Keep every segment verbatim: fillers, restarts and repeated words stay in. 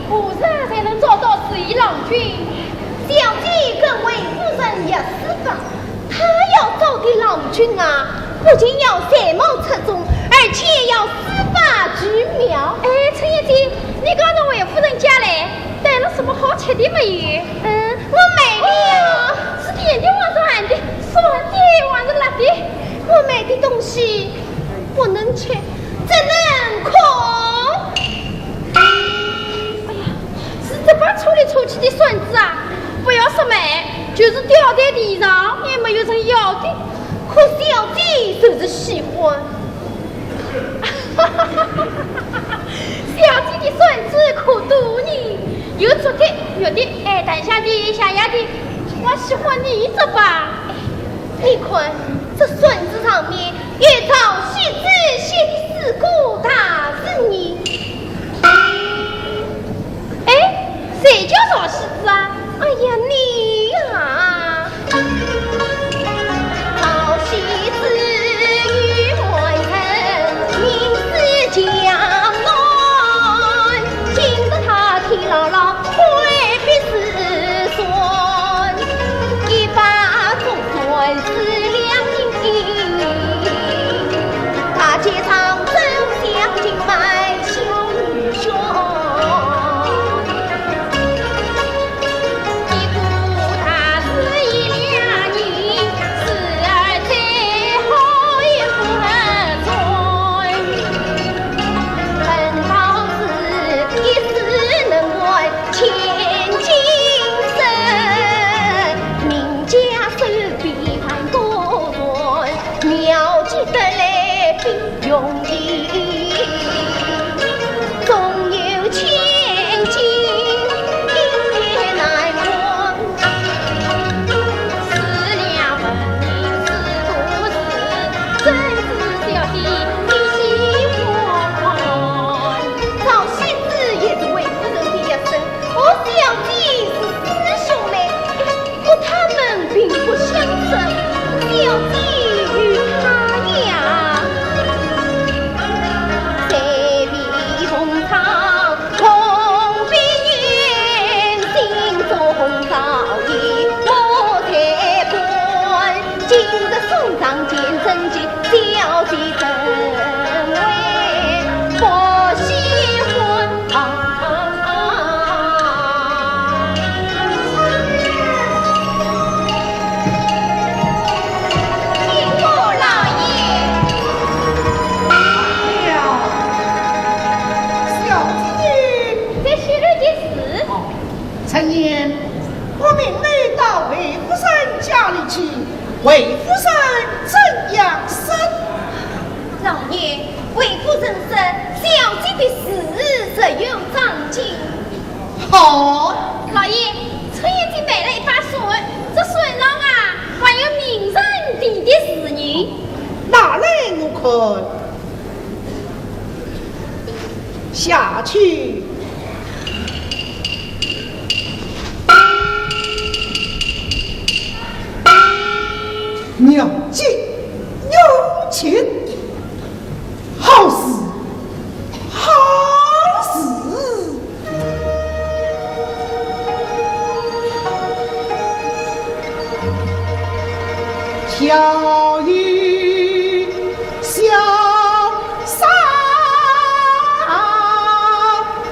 何人才能找到水郎君？小姐跟魏夫人一死吧，她要找的郎君啊，不仅要才貌出众，而且要诗画俱妙。哎，春燕姐，你刚从魏夫人家来，带了什么好吃的没有？嗯，我买了。哦，是甜的还是鹹的？酸的还是辣的？我买的东西不能吃，只能哭。哎呀，是这把抽来抽去的扇子啊，不要说卖，就是掉在地上也没有人要的。可小姐就是喜欢。小姐的扇子可多呢，有竹的、玉的，哎，檀香的、象牙的，我喜欢你这把。你看，这扇子上面有赵西子写的诗歌大字呢。哎，谁叫赵西子啊？哎呀，你呀！赵西子与满人名士江南，今日他替姥姥 挥笔自传，一把总算是两人，大街上争相敬拜小女兄。一个大字一两人，时而最好一不传。本道士一世能干 千金生，名家手笔万古传，妙计得来并用意，纵有千金也难换。四两分明是故事，怎知小姐一心欢。赵西子也是魏夫人的一生。 我小姐是师兄妹，可他们并不相识，小姐与他呀，谁比同窗同病人，心中早已无才干。今日送上见证记，小姐怎会不喜欢？ 啊，啊，啊，啊。禀告老爷。哎呀，小姐。在写了件诗。哦，春燕，我命你到魏夫人家里去，魏夫人怎样说？老爷， 魏夫人说，小姐的诗词有长进。好。老爷，春燕姐买了一把扇，这扇上啊，还有名人题的字呢。拿来我看。下去。 妙计用尽，好诗，好诗。小雨潇洒。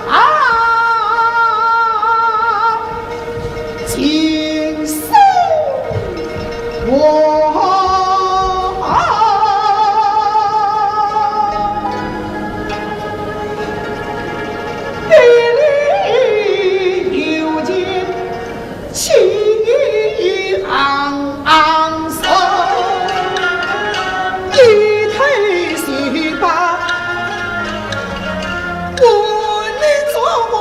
啊，今生我与你有情。 情意昂昂首，一推手把我你做梦，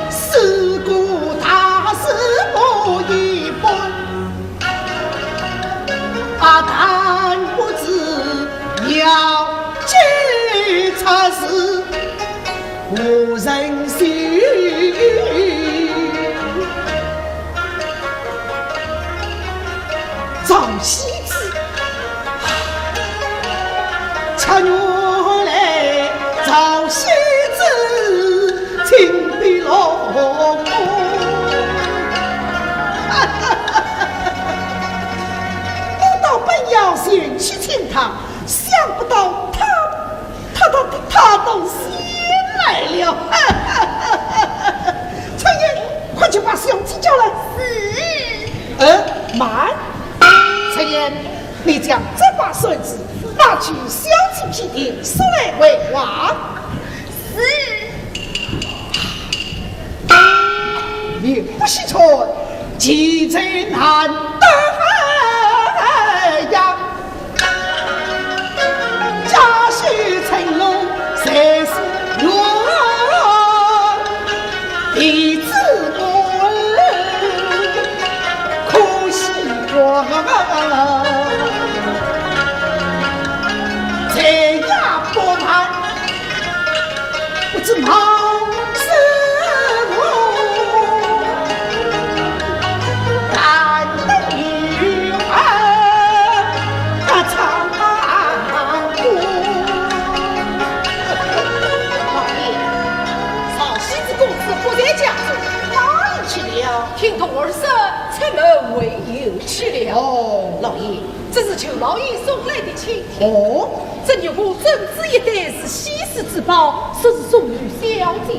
四个大字不一般。 啊，但不知要计策是无人心。赵西子，恰原来赵西子仙来了。春燕，快去把小姐叫来。是。呃，慢。春燕，你将这把扇子拿去小姐披肩，收来回话。是。你不许穿，其罪难当呀。 家书成龙在是我，弟子我可喜欢。在呀不难，不知毛是我。 老爷，赵喜之公子不在家中，哪里去了？听童儿说，出门会友去了。哦。老爷，这是舅老爷送来的请帖。哦。这玉壶珍珠一对是稀世之宝，说是送与小姐的。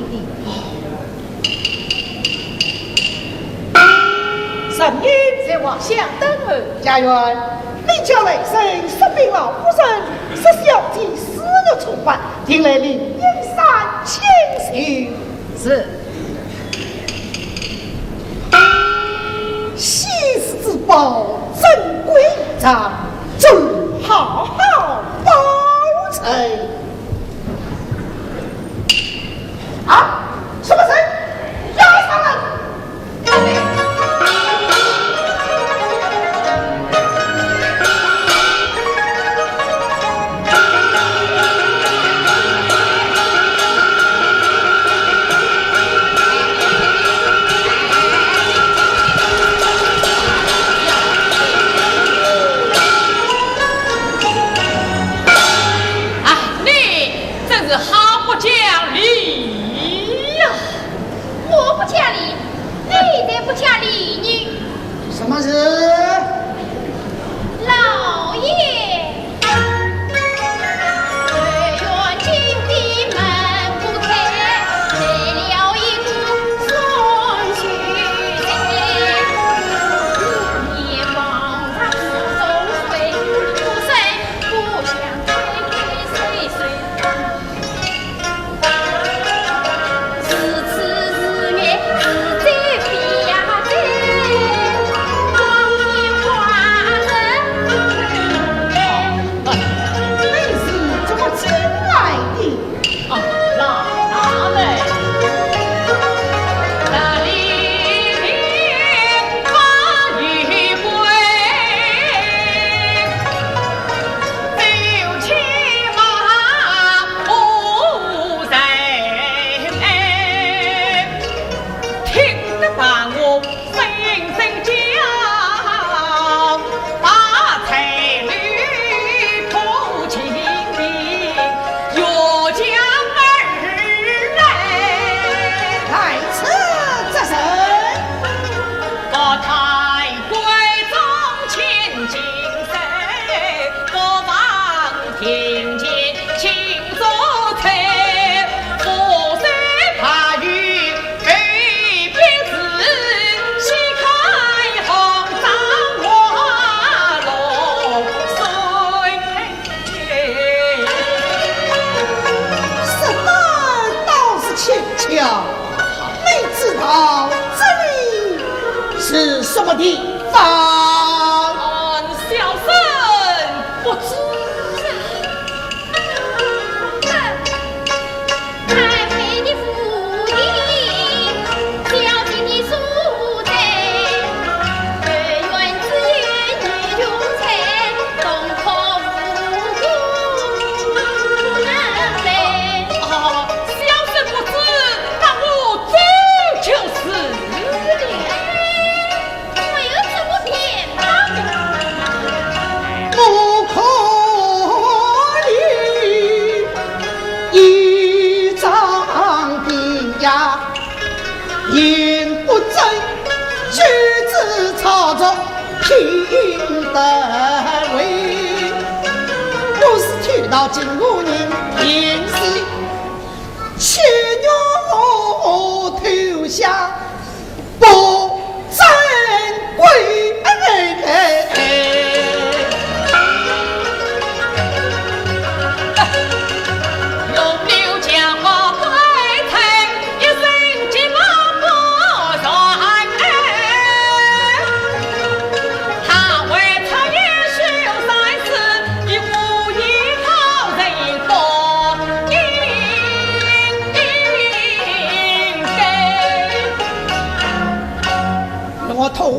人呢？在外厢等候。家院，你叫来人，说禀老夫人，说小姐私欲出版，定来灵隐山清修。是。稀世之宝，珍贵藏，真好好保存。 啊，什么人？押上来！啊，你 真是好不讲理呀！我不讲理，你才不讲理呢。什么事？老爷，后院金的门不开，来了一个双须人，面貌似中水，不深不像，鬼鬼祟祟。 你是怎么进来的？啊，那，那嘞，这里面花与桂，只有牵马无人。 听得把我心心焦，把彩绿托金的，又将儿来。来此则甚？我太贵重千金。 各方听见请作证，我虽怕与被别人戏看红妆花落水。说得倒是轻巧，你知道这里是什么地方？嗯，小生 不知啊。啊，小生不知，那我走就是了。 没有这么便当。不可以一张兵呀，言不真，举止操作拼得为。我是天道金吾人，平时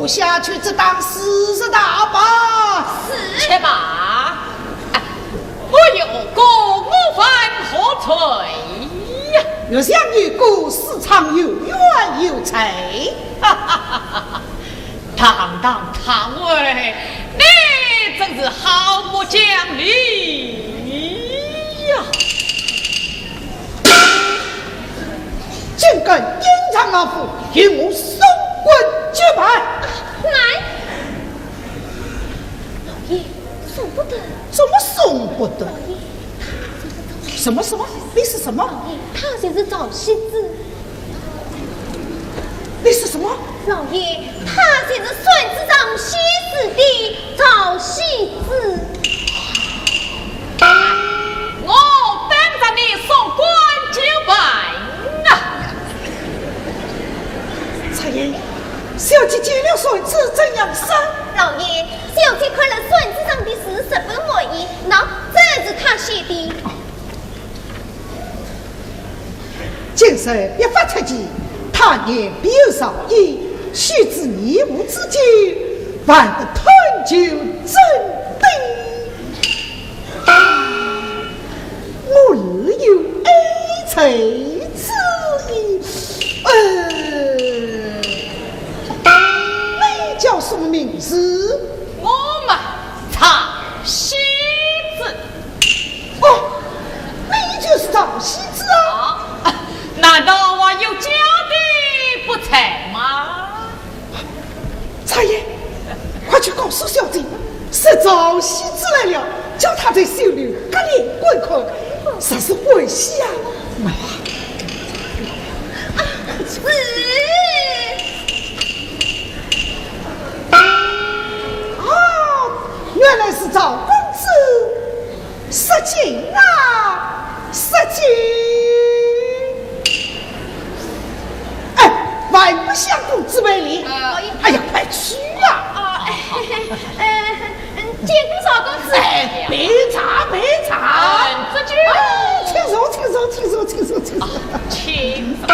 我下去这当四十大板。是。且慢，哎，我有功，我犯何罪呀？我想有功，四场有冤有罪。哈哈哈哈！堂堂太尉，你真是好不讲理呀！ 竟敢顶撞老夫，与我双棍绝板！慢！老爷，送不得。怎么送不得？老爷，他就是赵喜之。什么什么？你是什么？老爷，他就是赵喜之。你是什么？老爷，他就是孙子赵喜之的赵喜之。 我等着你双棍绝板啊！蔡琰，小姐见了孙子怎样说？老爷，小姐看了孙子上的字十分满意，喏，这是他写的。 今日必发阙记，他年必有朝矣，须知年暮之交，还得探究真伪。我自有爱才之意，呃，你叫什么名字？我嘛，赵喜之。 哦，你就是赵喜之啊？啊，难道我有假的不成吗？蔡琰，快去告诉小姐，是赵喜之来了，叫他在绣楼隔帘观看，若是欢喜啊，买啊。啊，是。啊，原来是赵公子。 失敬啊，失敬！哎，还不向公子赔礼？啊。哎呀，快去啊！啊，哎，呃，嗯，见过赵公子。哎，备茶，备茶。嗯，这就。哎，请坐，请坐，请坐，请坐，请坐。啊，请坐。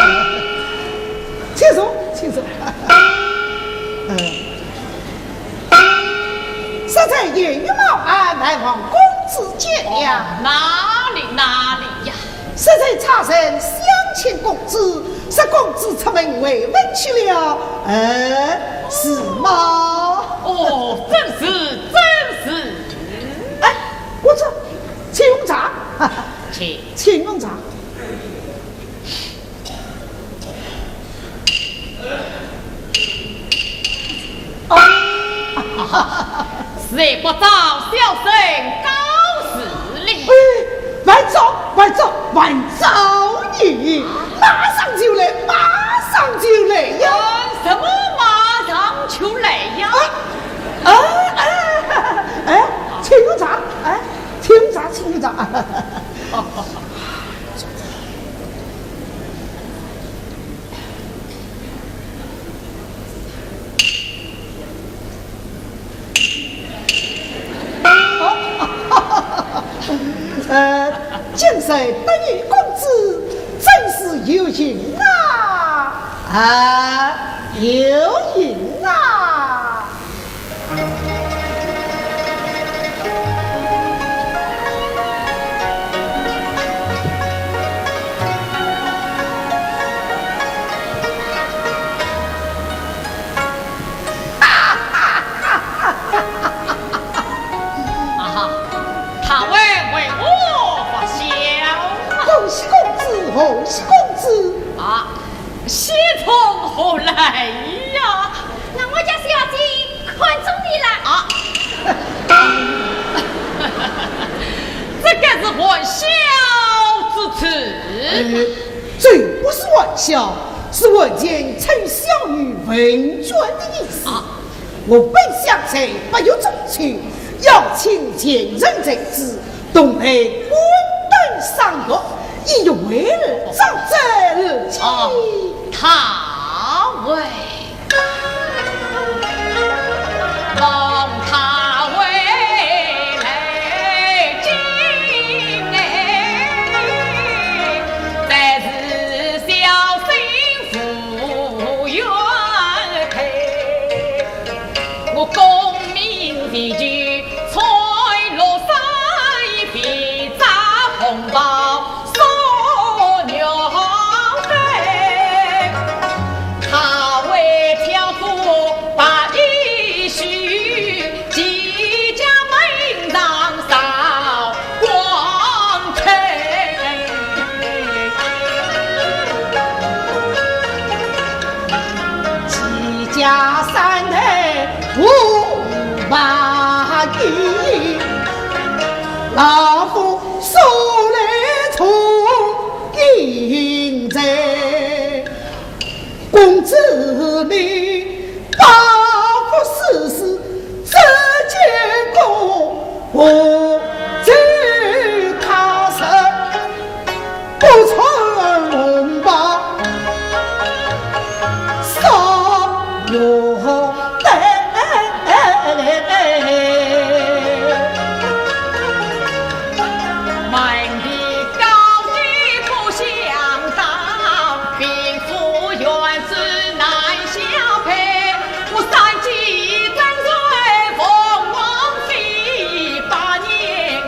请坐，请坐。嗯。 实在言语冒昧，还望公子见谅。哦，哪里哪里呀。实在差人相请公子，说公子出门回文去了，呃，是吗？哦，正是，正是。哎，我说，请用茶。请。请用茶。 谁不招小生告辞哩？哎，慢走，慢走，慢走你！马上就来，马上就来呀！嗯，什么马上就来呀？啊，啊，哎，哎，请用茶，哎，请用茶，请用茶。 呃，今日得遇公子，真是有幸啊！啊，有幸啊！ 啊哈，太尉为何发笑？恭喜公子，贺喜公子！啊，喜从何来呀？那我家小姐看中你了。啊，这个是玩笑之词。呃，这不是玩笑，是完全称小女问卷的意思。啊， 我本想在八月中秋邀请前任才子同来观灯赏月，意欲为尔招展而去。啊，太尉，望太尉来进来，但是小生无缘配。山台无马蹄，老夫手来从今在。公子你把不世事，这结果我最踏实。 不穿红袍少有得。满地高低不相当，贫富远近难相配。我三姐张翠凤凰飞，八年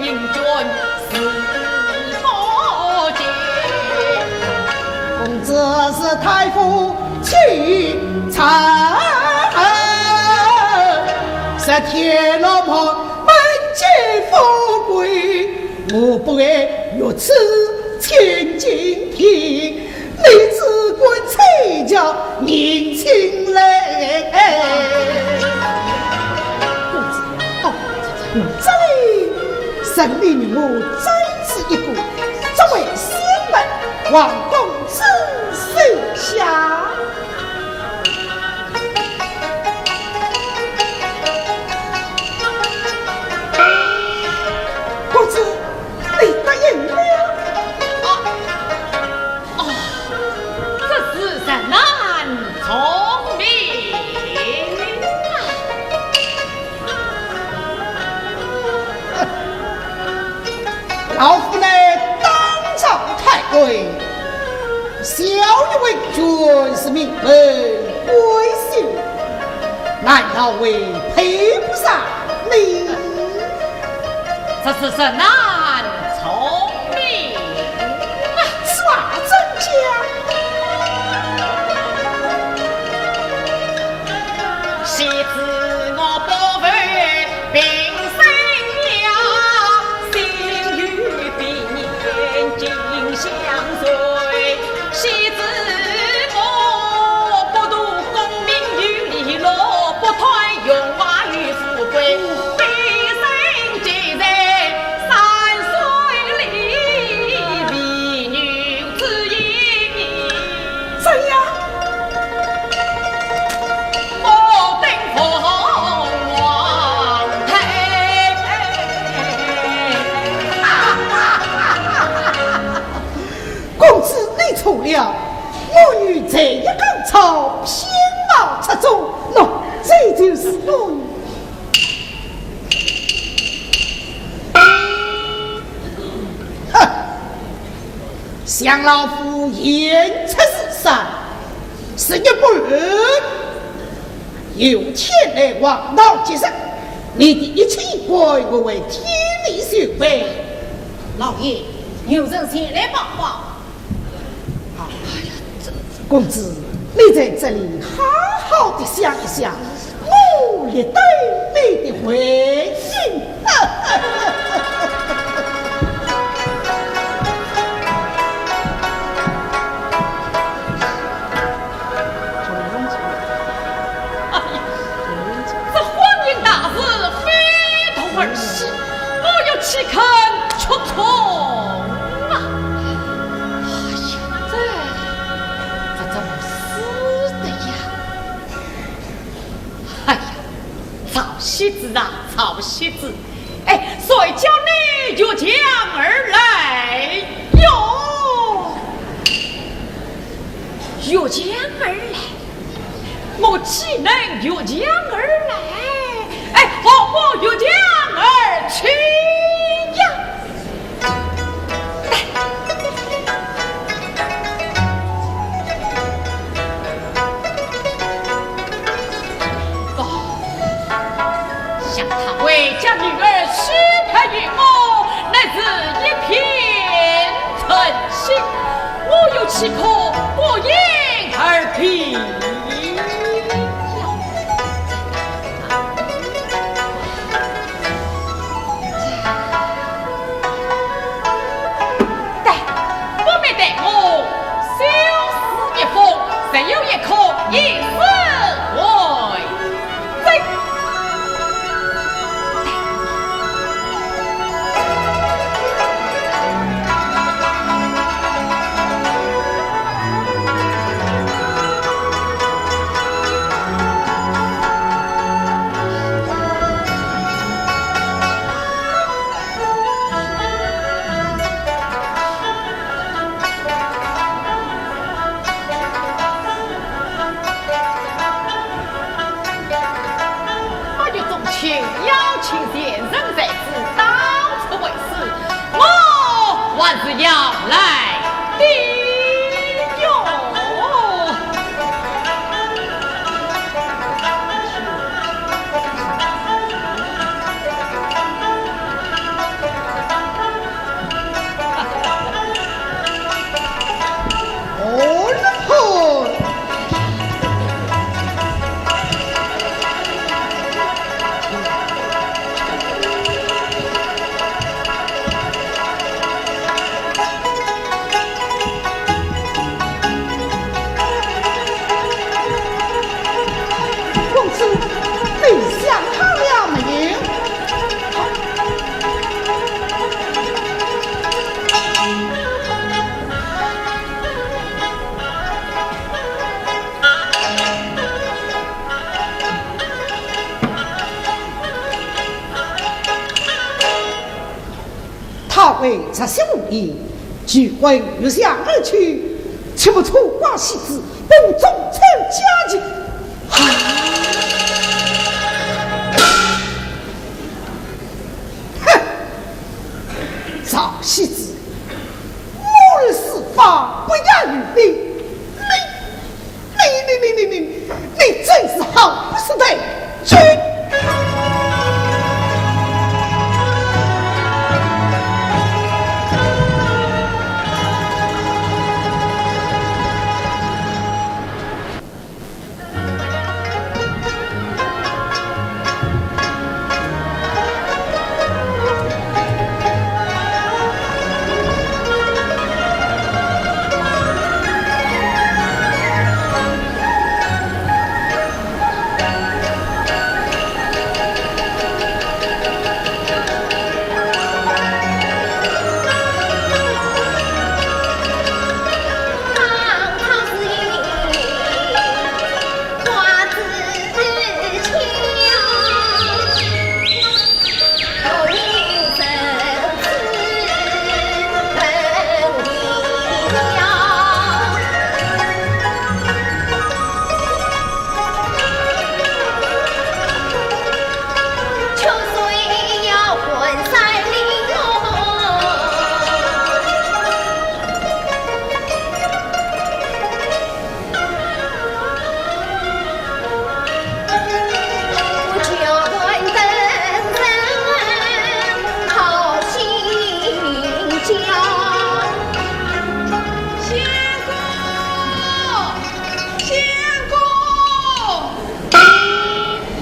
英俊 公子是太傅去参，是天罗门门见富贵，我不爱如此千金庭，你只管催叫年轻来。公子，哦，这里 神明与我真是一个，作为师门，望公子收下。公子，你答应了？啊，哦，这是人难从命啊！ 老夫乃当朝太尉，小爷为君是名门贵姓，难道会配不上你？这是人难从命啊！此话怎讲？ 谁知我不负平生愿，心有别念紧相随。谁知我不图功名与利禄，不贪荣华与富贵，飞升即在山水里，为女子意。 怎样？我登凤凰台。公子，你错了，我女才艺高超，品貌出众，喏，这就是我女。 哼！想老夫言出如山，是一不留。有天来黄道吉日，你的一切衣冠，我会替你修补。老爷，有人前来报话。 哎呀，这，公子，你在这里好好地想一想，我来等你的回信。哎呀，这荒淫大事非同儿戏，我又岂肯出从啊？哎呀，这，这怎么死的呀？哎呀，曹喜之啊，曹喜之，哎，谁叫你越墙而来哟？越墙而来？ 我岂能越墙而来？哎，我越墙而去呀！哎，哦，想他会将女儿许配于我，乃是一片 诚心，我又岂可不言而毕呀？但不免待我修书一封，只有一口一字文还是要来的哟。哦吼！ 公子，你想好了没有？ 他为这些无义，拒婚越墙而去，岂不错怪戏子，不忠臣家计？啊！哼！赵戏子，谋而事法，不亚于你。你 你你你你你，你真是好不识抬举！ 相公，相公，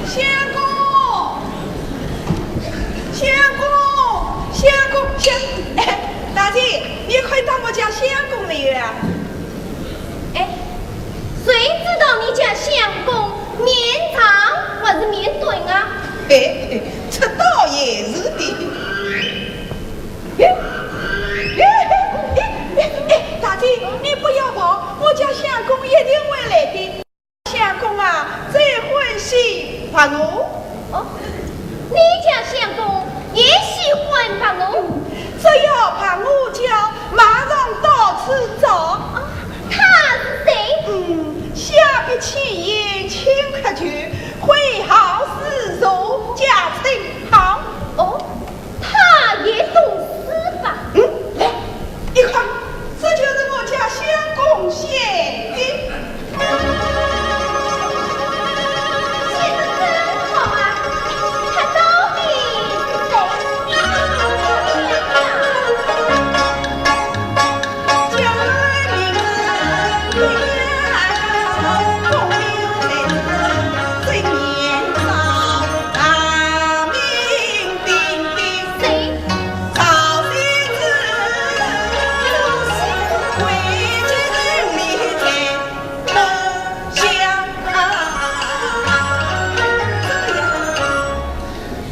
相公，相公，相公，相，哎，大姐，你看到我家相公没有啊？ 哎，谁知道你家相公面长还是面短啊？嘿嘿，这倒也是的。哎，哎，哎，哎，哎，大姐，你不要跑，我家相公一定会来的。 相公啊，最欢喜白鹅。哦，你家相公也喜欢白鹅？只要白鹅叫，马上到处找。哦，他是谁？嗯，下笔起言，轻客绝，挥毫似rod，驾轻豪。哦， 他也懂书法。嗯，来，你看，这就是我家相公写的。写得真好啊，他到底是谁？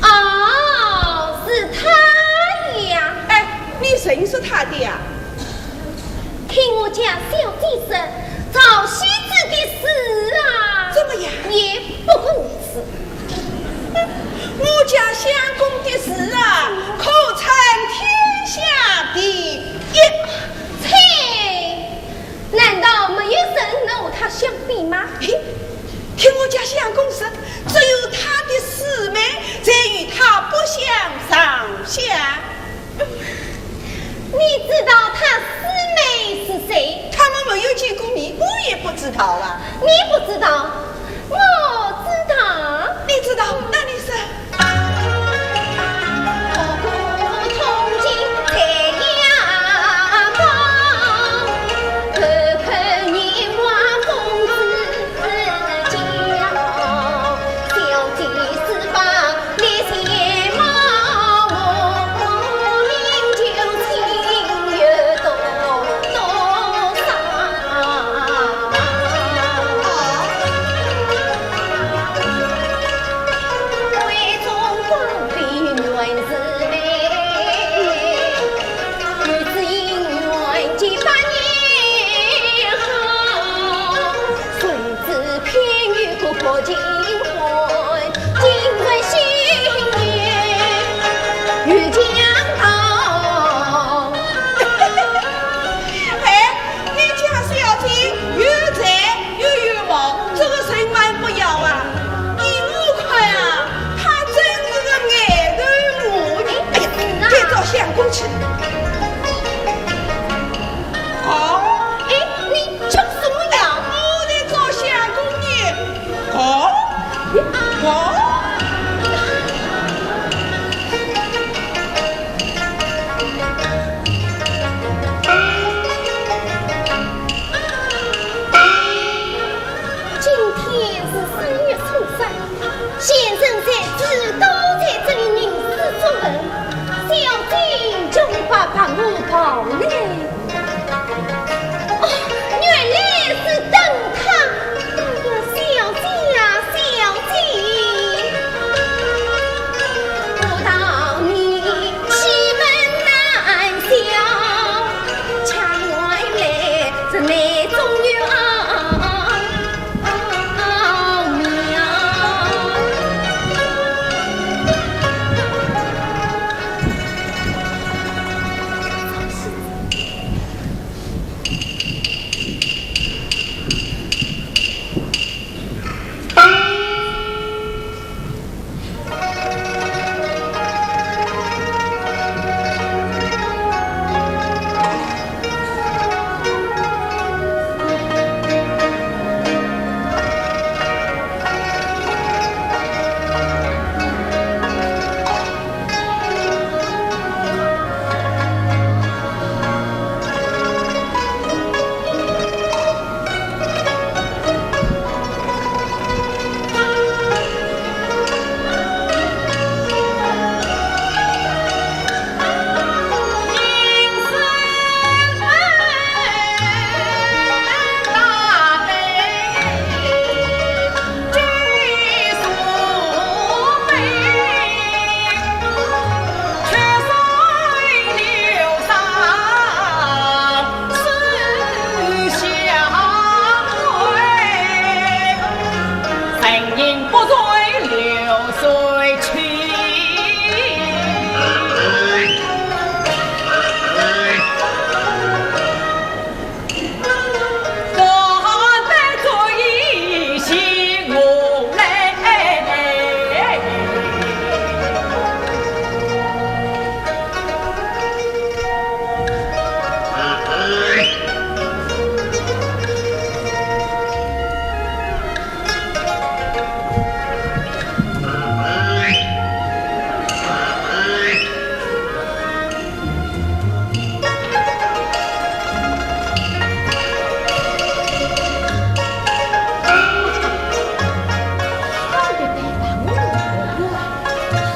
哦，是他呀。哎，你认识他的呀？ 听我家小姐说，赵喜子的诗啊，怎么样？也不过如此。我家相公的诗啊，可称天下第一。切，难道没有人能和他相比吗？嘿，听我家相公说，只有他的诗美，才与他不相上下。你知道她师妹是谁？他们没有见过面，我也不知道啊。你不知道，我知道。你知道，那你说。哎，你家小姐又才又有貌，这个人蛮不要啊。依我看啊，她真是个呆头马。哎呀，该找相公去。哦。哎，你吃什么药？我在找相公呢。哦。哦。今天是三月初三，先生在此都在这里吟诗作文，小姐就把白舞袍来。哦，原来是等她。哎呀，小姐呀，小姐。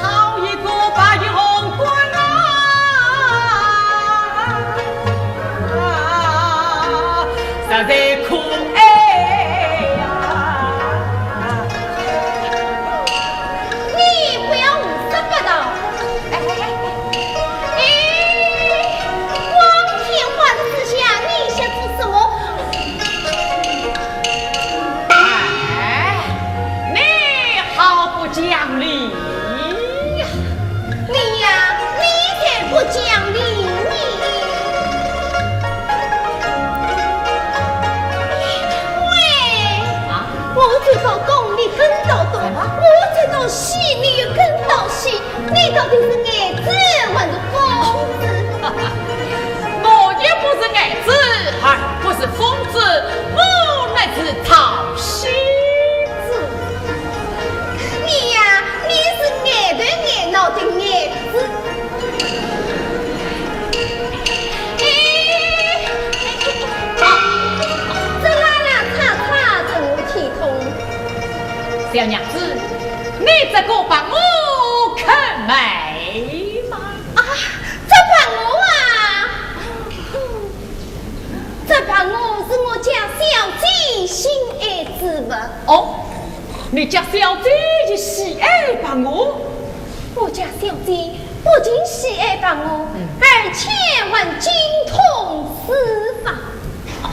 好一个白云红光啊，实在可爱呀。你不要胡说八道。哎，哎，哎，哎，光天化日之下，你想做什么？ 哎，你好不讲理呀！你呀，你才不讲理呢！喂，啊？我走到东，你跟到东，我走到西，你又跟到西，你到底是呆子还是疯子？小娘子，你这个白鹅肯卖吗？啊，这白鹅啊，这白鹅是我家小姐心爱之物。哦，你家小姐也喜爱白鹅？我家小姐不仅喜爱白鹅，嗯。而且还精通书法。哦，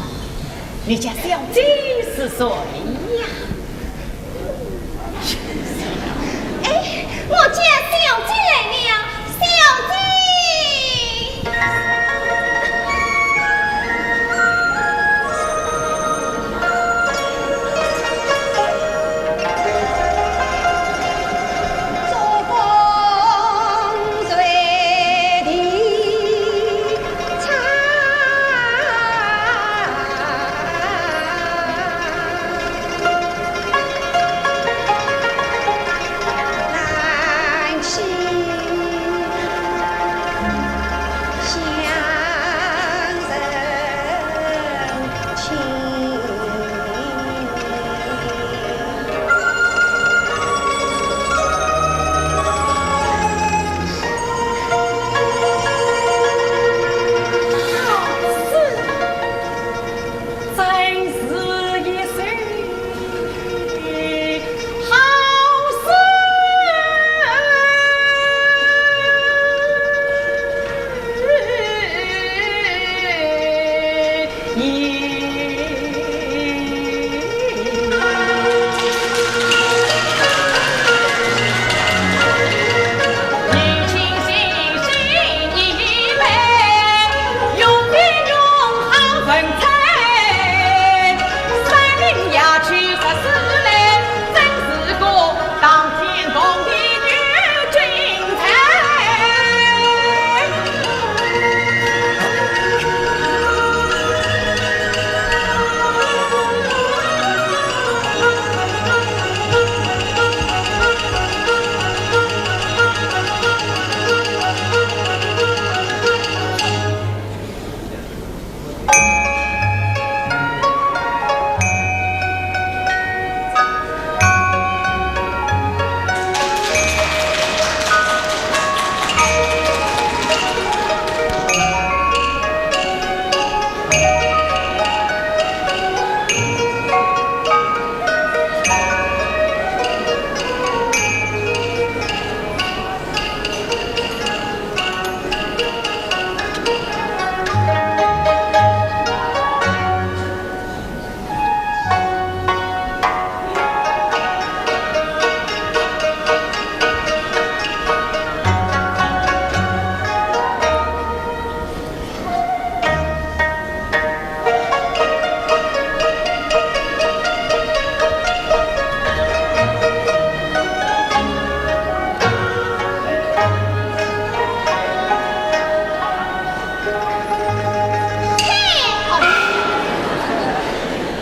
你家小姐是谁呀？ 哎，我家小姐来了，小姐。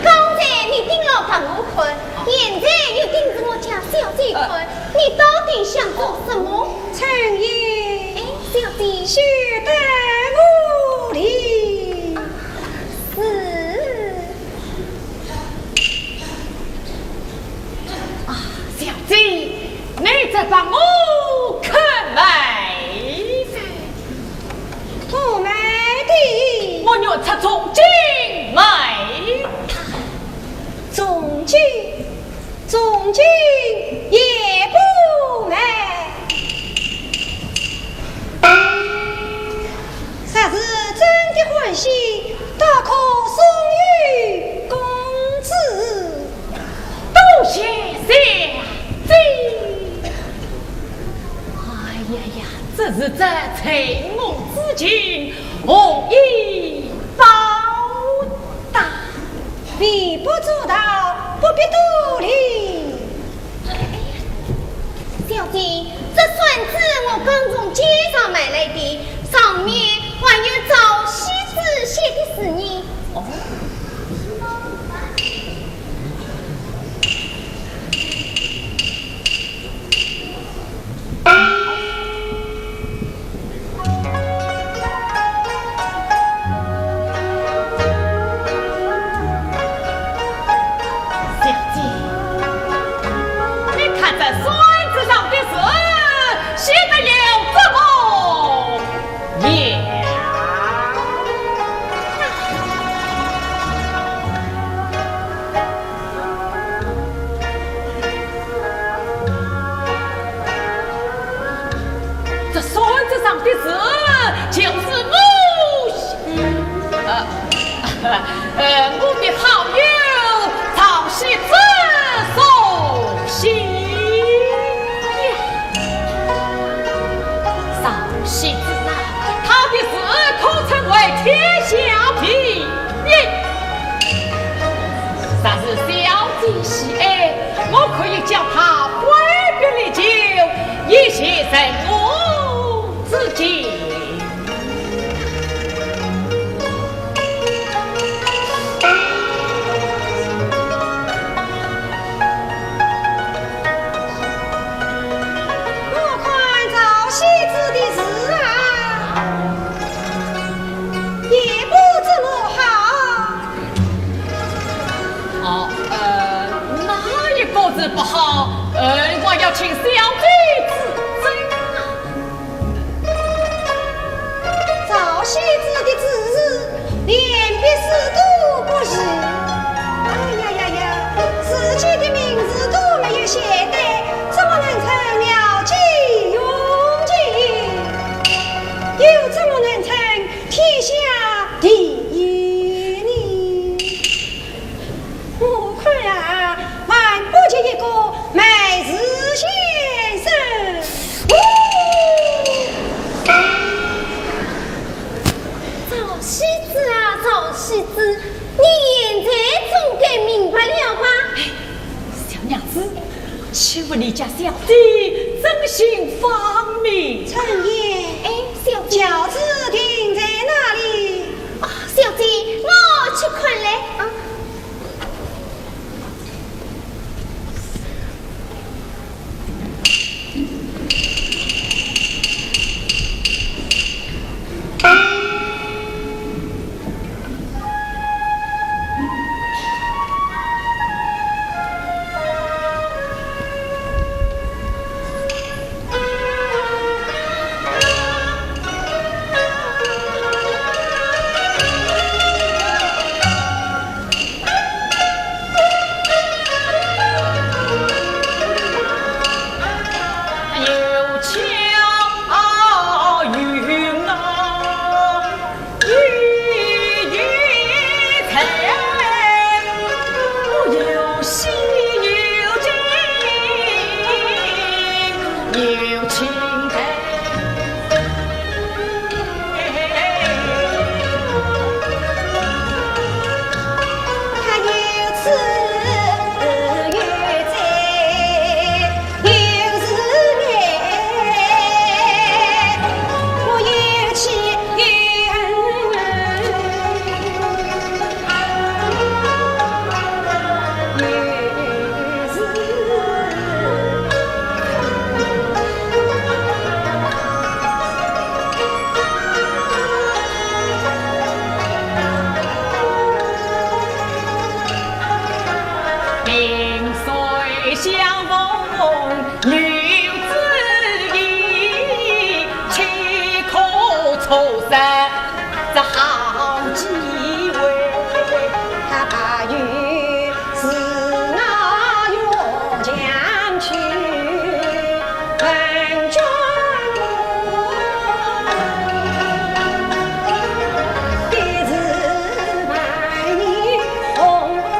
刚才你盯牢白鹅看，现在又盯着我家小姐看，你到底想做什么？春燕，哎，小姐。休得无礼。是。 啊，小姐，你这白鹅肯卖否？不卖的。我愿出重金买它。重金，重金也不卖。 若是真的欢喜，倒可送与公子。多谢小姐。哎呀呀，这是这醉翁之情，何以报答？微不足道，不必多礼。 小姐，这扇子我刚从街上买来的，上面还有赵喜之写的字呢。哦。 小姐，呃，我的好友赵喜子送信呀。赵喜子啊，他的字可称为天下第一。若是小姐喜爱，我可以叫他挥别离旧，一谢承恩之情。 我看赵喜子的字啊，也不怎么好。哦，呃，哪一个字不好？呃，我要请小姐指正啊。 赵喜子的字是连笔字都不是。哎呀呀呀，自己的名字都没有写对，怎么能称妙计用情？又怎么能称天下第一呢？ 我看啊，还不及一个梅子先生。赵喜子啊，赵喜子，你现在总该明白了吧？哎，小娘子，请问你家小姐尊姓芳名？陈烨。哎，小姐。轿子停在哪里？啊，小姐，我去看来。啊。 萍水相逢柳枝头，岂可错失这好机会。他把酒自我欲将去，问君我，一时满面红光。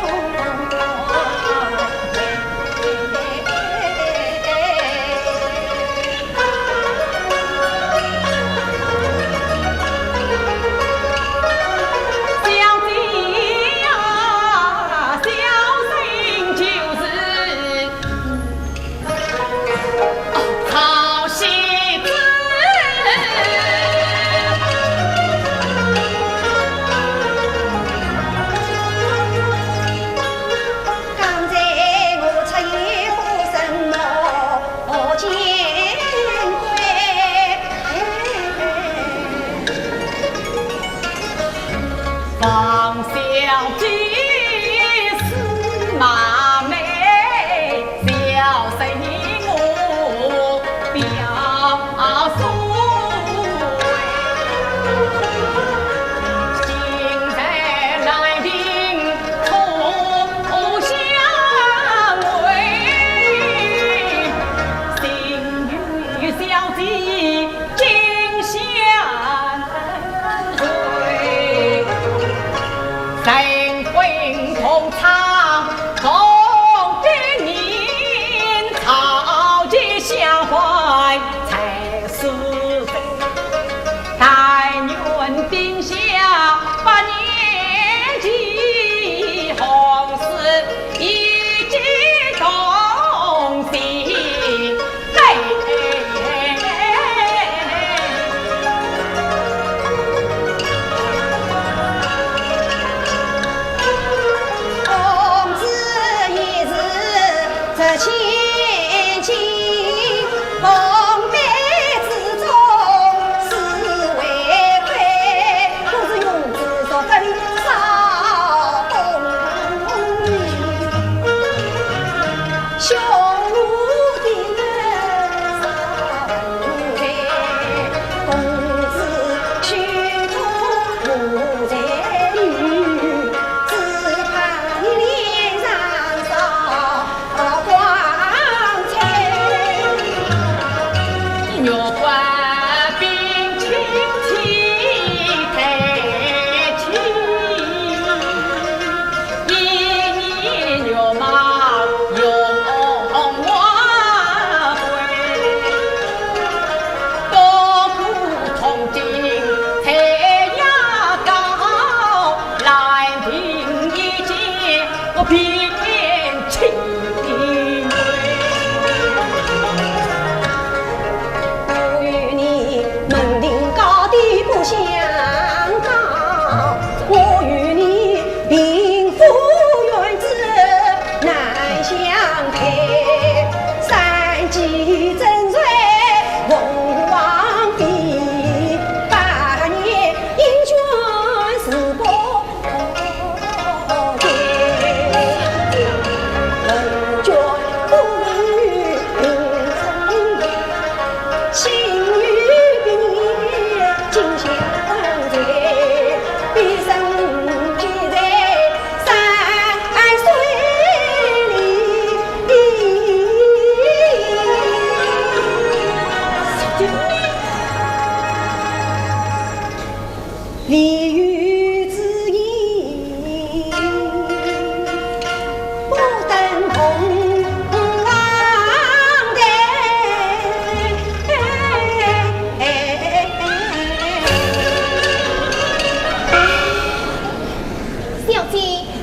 小姐，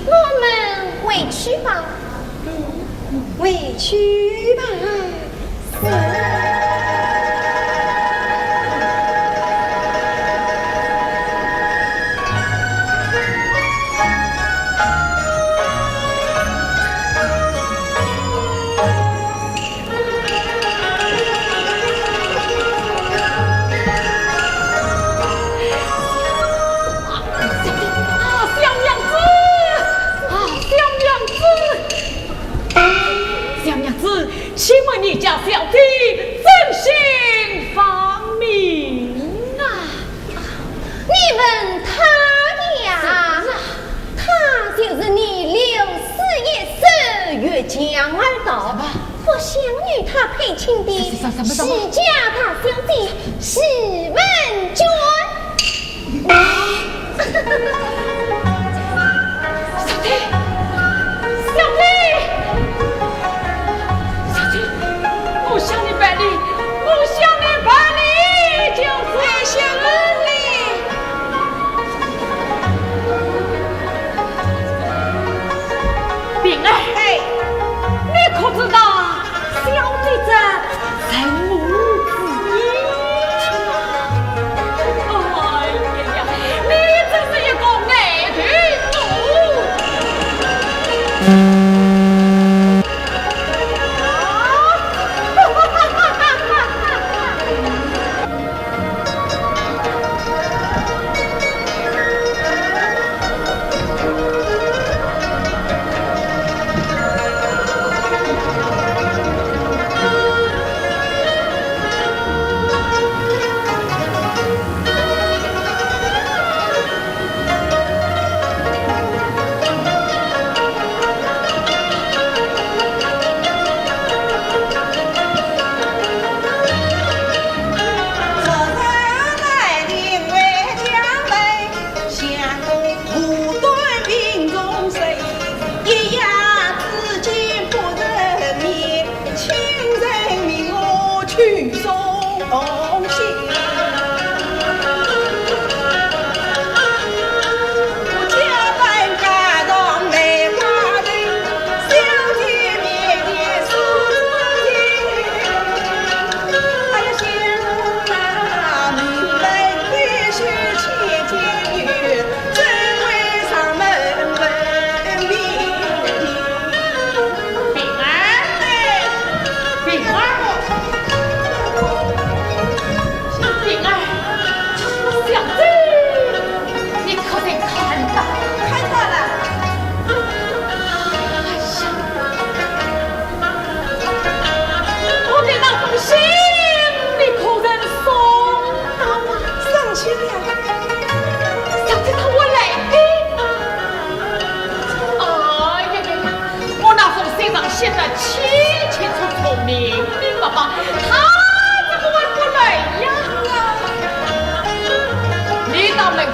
我们回去吧。回去吧。啊，小娘子！啊，小娘子！小娘子，请问你家小姐尊姓芳名啊？你问她呀？是啊。她就是你刘四爷手下江二道，不想与她配亲的徐家大小姐徐文娟。啊！小姐，小姐，小姐，我向你赔礼，我向你赔礼，就是。哎，小姐。平儿，哎，你可知道 小姐这人母之恩。哎呀呀，你真是一个呆头猪。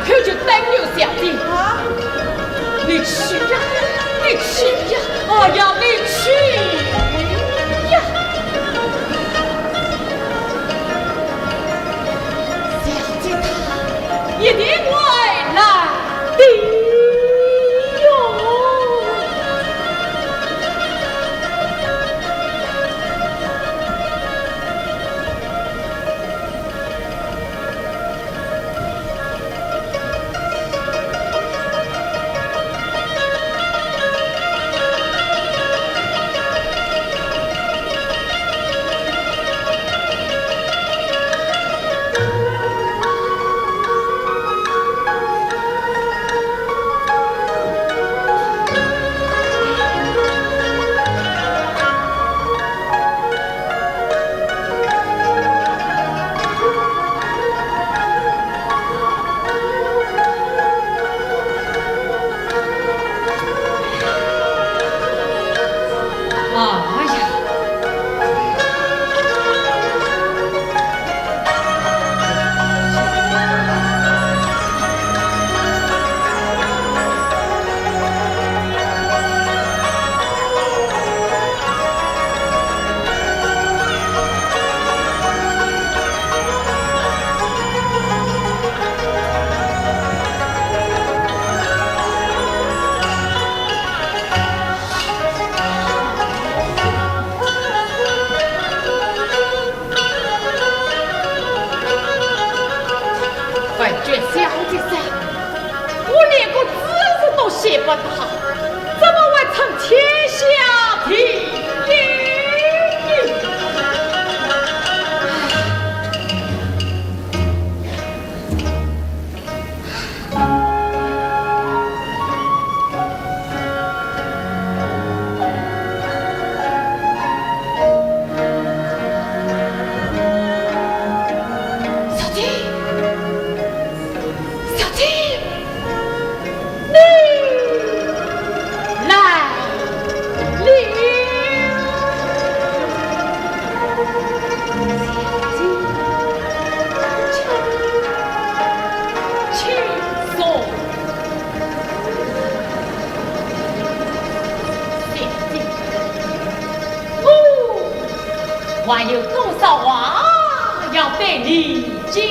可就等于小姐。啊？你去呀，你去呀，我要你去呀！小姐她一定会来的哟。哎呀！哎呀，小姐噻，我连个字字都写不到，怎么会成天下第一？小姐，小姐，你来了。小姐，请，请坐。 小姐，我还有多少话要对你讲。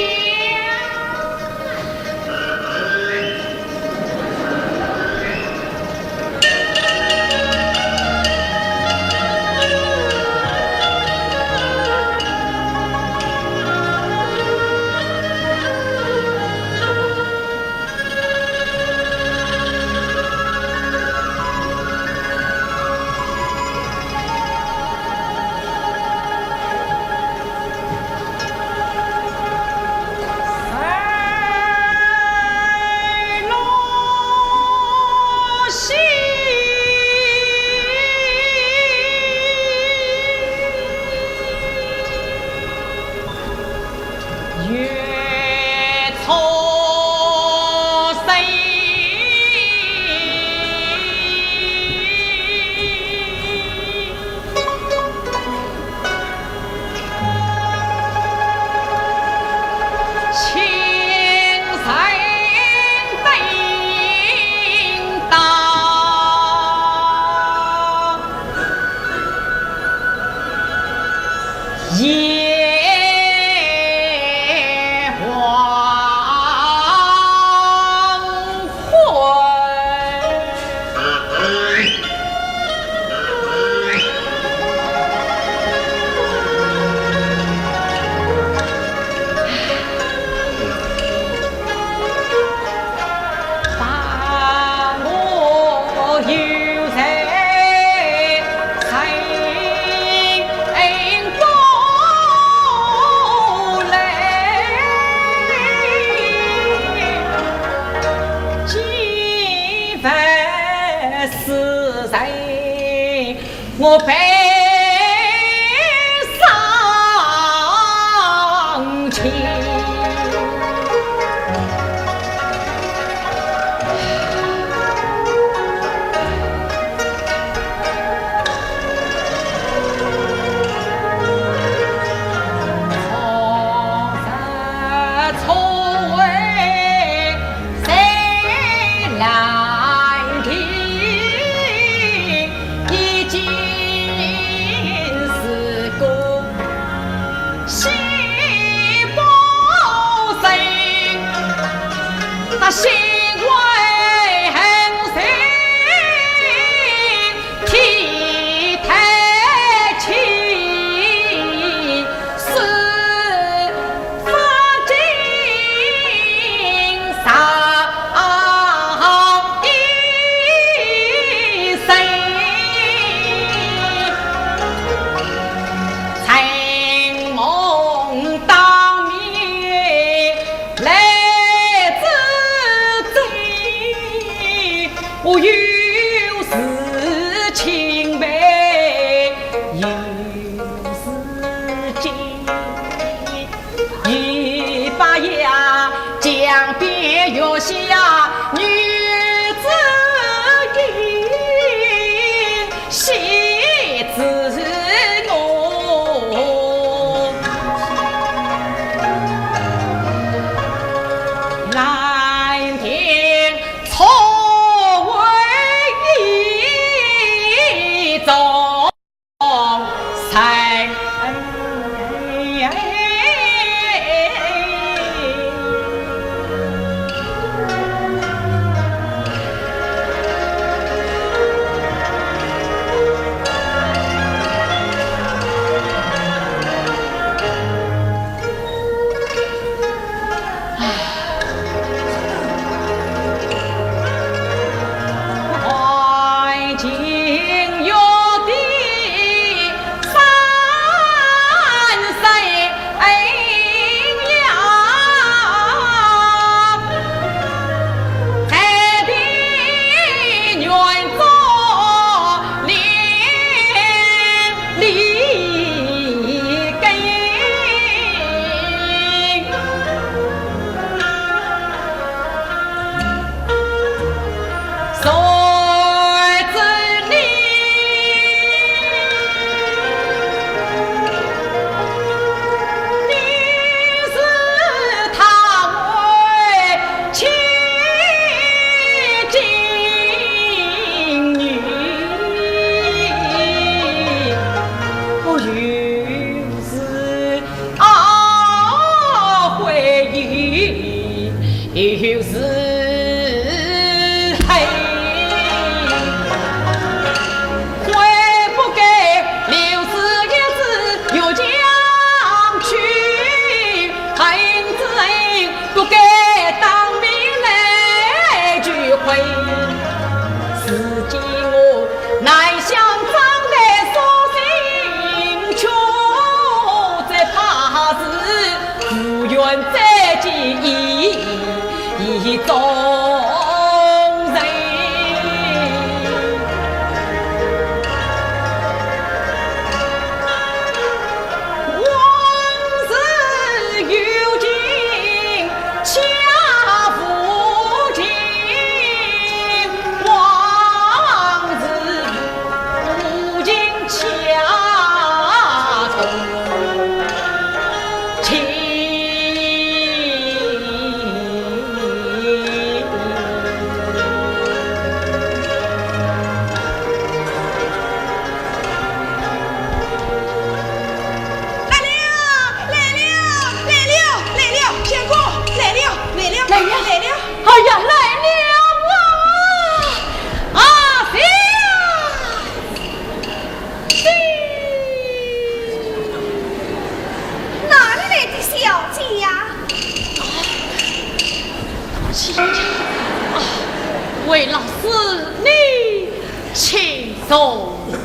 动啊。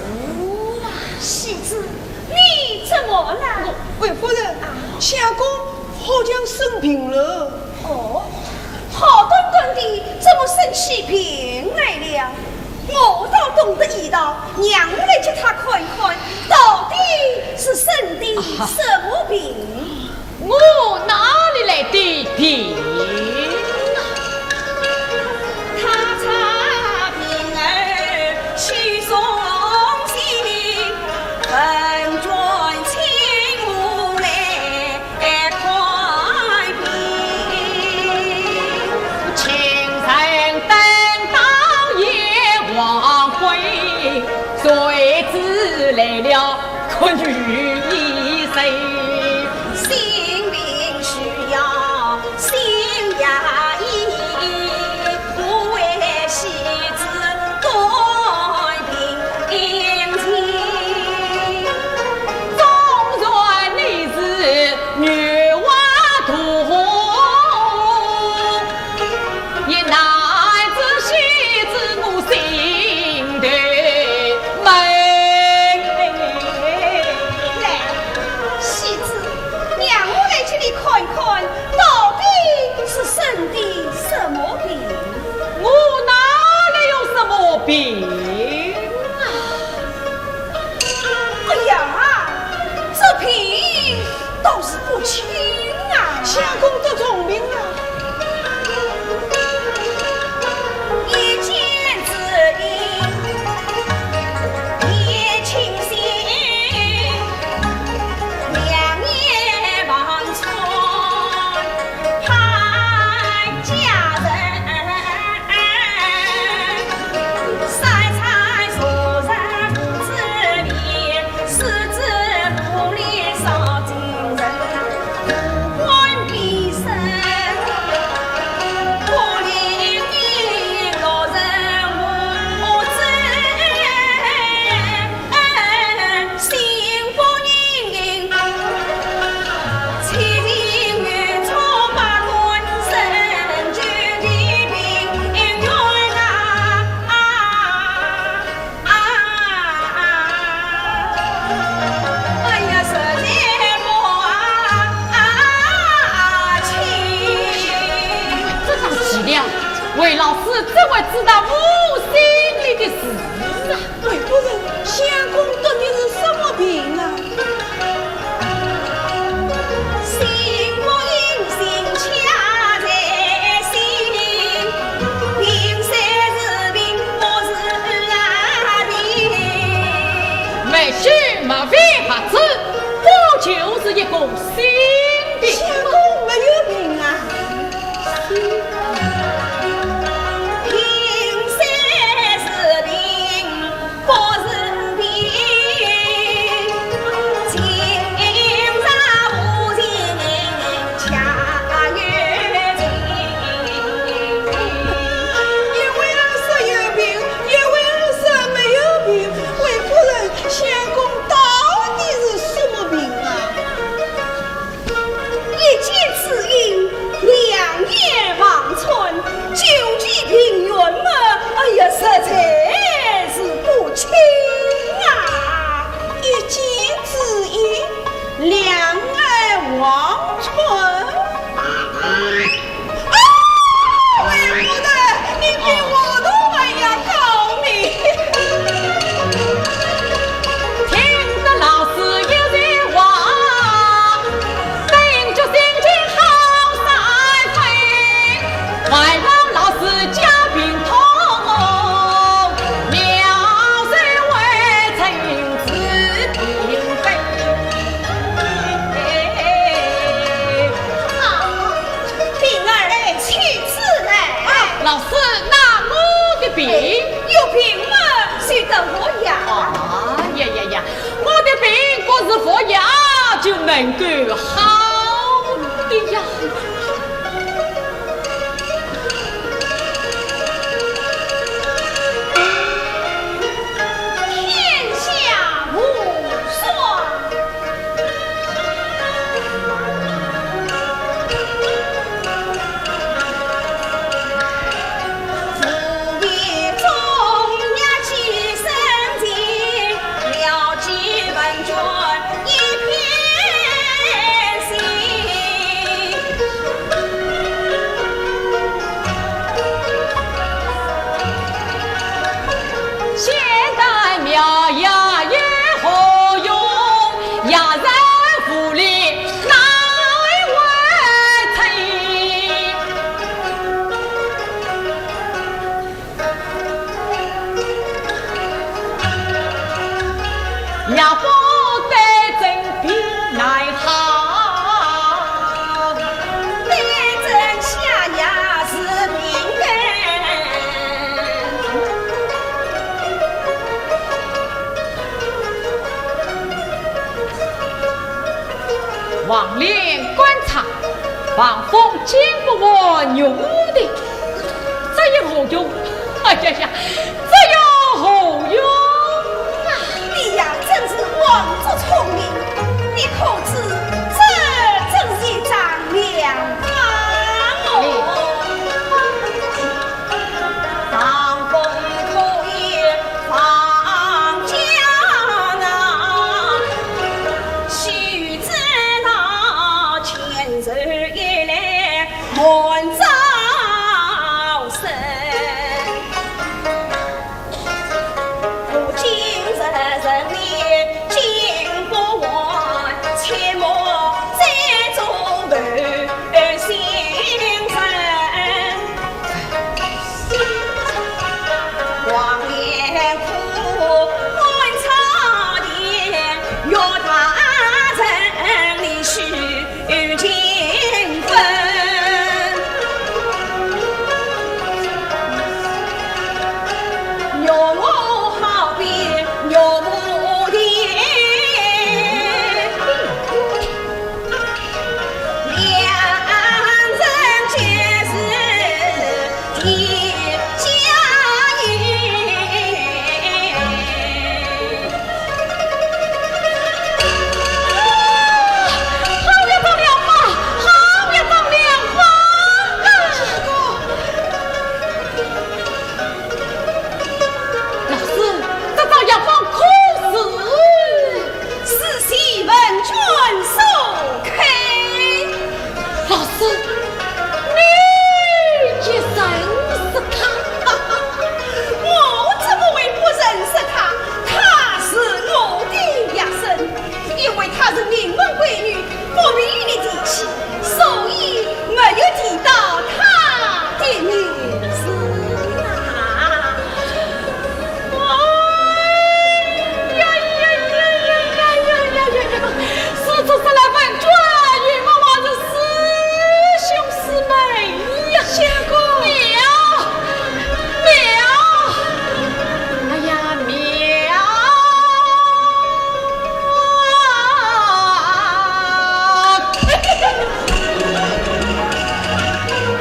喜子，你怎么了？我，魏夫人，相公好像生病了。哦，好端端的，怎么生起病来了？我倒懂得一道，让我来给他看看，到底是生的什么病。 我哪里来的病啊？他查病儿去送信，问转亲母来看病。亲人等到夜黄昏，谁知来了 可女医生。性病需要心药医，不为戏子短病情。纵然你是女娲图， 也难治喜子我心头闷。来，喜子，让我来给你看看，到底是生的什么病？我哪里有什么病啊？ 哎呀，这病倒是不轻啊。相公得重病了。一见知音，一见心，两眼望穿盼佳人。 三餐素食不知眠，四肢无力少精神，不管平生，不灵灵落人无知。 这倒奇了，魏老师怎会知道我心里的事啊？ 魏夫人，相公得的是什么病啊？心不宁，心卡在心里，病虽是病，不是啊病。没事，没病，不就是一个心病？相公没有病啊。 一会儿说有病，一会儿说没有病，魏夫人，相公到底是什么病啊？ 一见知音，两眼望穿，究其病源么，哎呀，实在是不轻啊。一见知音，两眼望穿。啊，魏夫人，你比我都还要高明。 听得老师一席话，本应决心情好三分。还望老师加病痛，妙手回春治病根。啊，病儿，哎，请起来。啊，老师，那我的病？哎，有病嘛，就等我呀。啊，呀呀呀，我的病不是服药就能够好的呀。天下无双。 无意中呀，寄生在也不对症病来好，对症下药是病根。王连观察，望风金不换玉蝴蝶，这有何用？哎呀呀，这有何用啊？你呀，真是枉作聪明，你可知这正是一张良方哦。上风可以放假啊，须知那前日夜来寒朝生。 我今日人力尽不完，切莫再做负心人。王连苦观朝廷，岳大人你须 有情分。若我好比若无影，两人皆是 天下人。好一张良方，好一张良方啊！老师，这张药方可是？是谢文君所开。 老师，你也认识他？我怎么会不认识他？他是我的学生，因为他是名门闺女，不比你低起，所以没有提到他的名字啊。 哎呀呀呀呀呀呀呀呀！是这是来问转，与我还是师兄师妹呀？相公。妙，妙，哎呀，妙！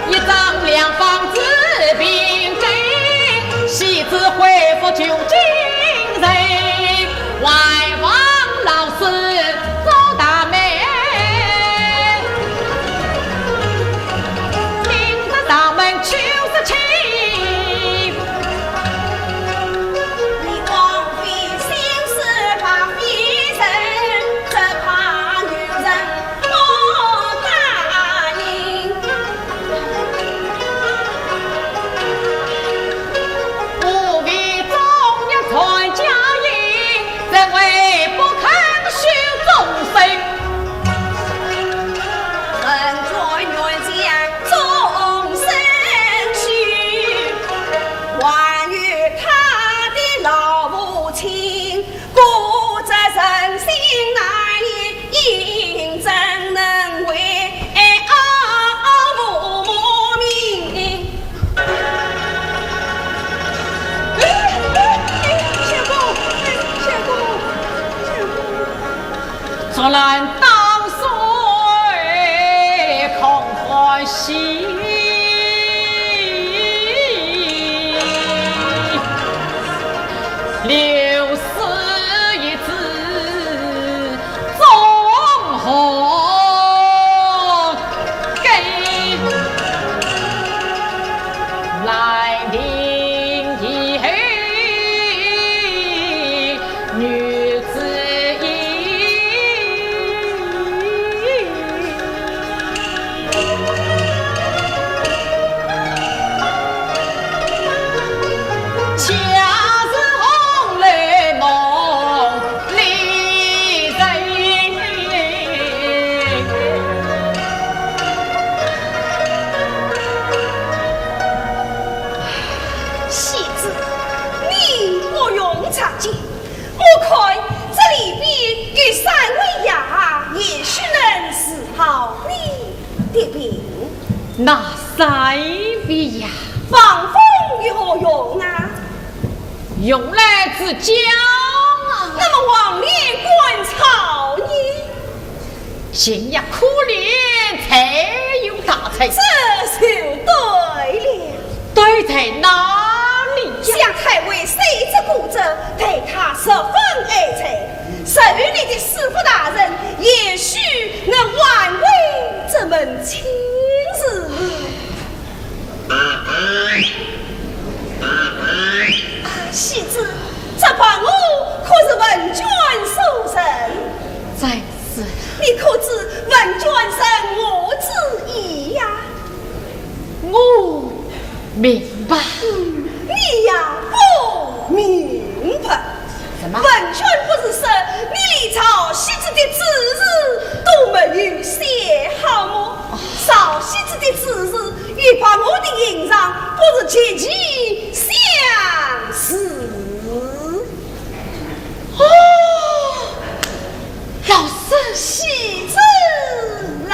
一张良方治病根，须知恢复旧精神，还望老师做大媒，领着咱们去说亲。 你枉费心思白费神，只怕女人不答应。不为中药传佳音，怎会不肯许终身？人在院前 终身许，还有他的老父亲，骨质成心难移，怎能为爱父母命？哎，哎，哎，相公，哎，相公，相公。 竹篮打水空欢喜，流水一子终何根。兰亭以后 女子意。恰似红楼梦那三位呀？放风有何用啊？用来自讲啊。那么王爷赶草呢？ 情也可怜，才有大才。这就对了。对在哪里呀？想太尉虽则孤者，待他十分爱才，受你的师父大人，也许能挽回这门亲事。 啊，戏子，这白鹅可是文娟所赠？正是。你可知文娟赠鹅之意呀？我明白。嗯，你呀，不明白。什么？文娟不是说你连赵戏子的主意都没有想好么？ 赵戏子的主意与白鹅的吟唱不是极其相似？哦，老师。戏子啦。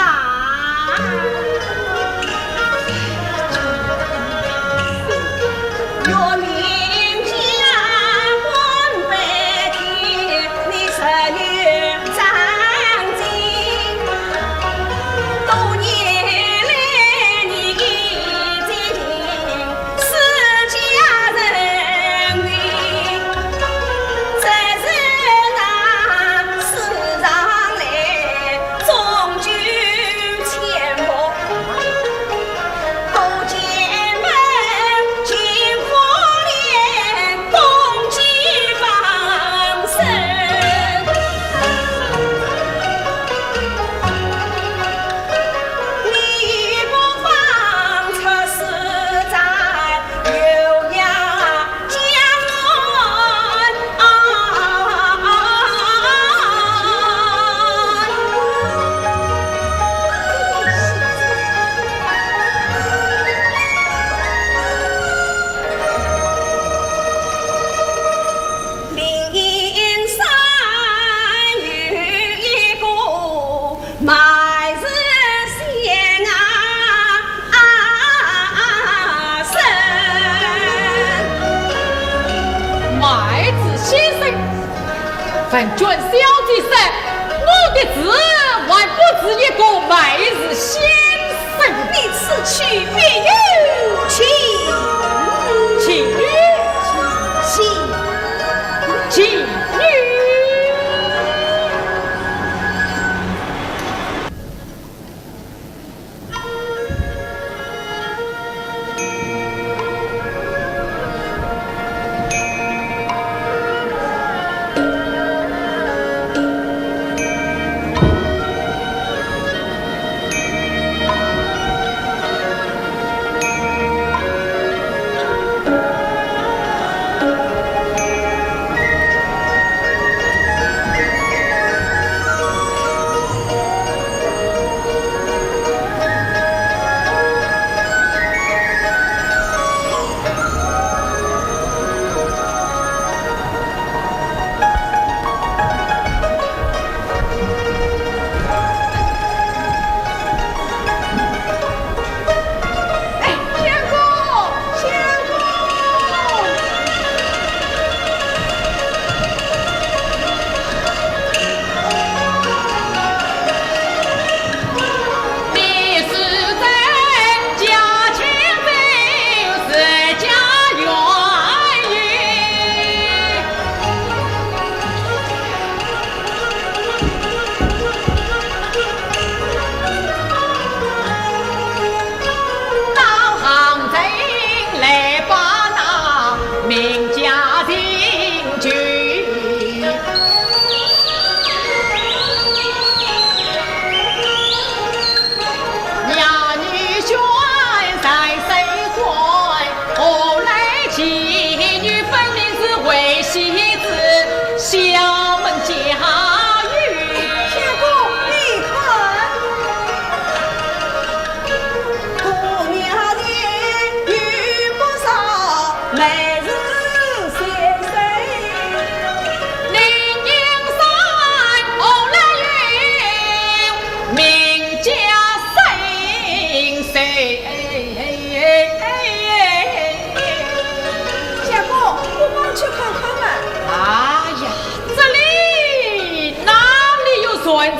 卖子先生，文娟小姐说，我的主意还不止一个卖子先生。你此去必有其情。情？情？情？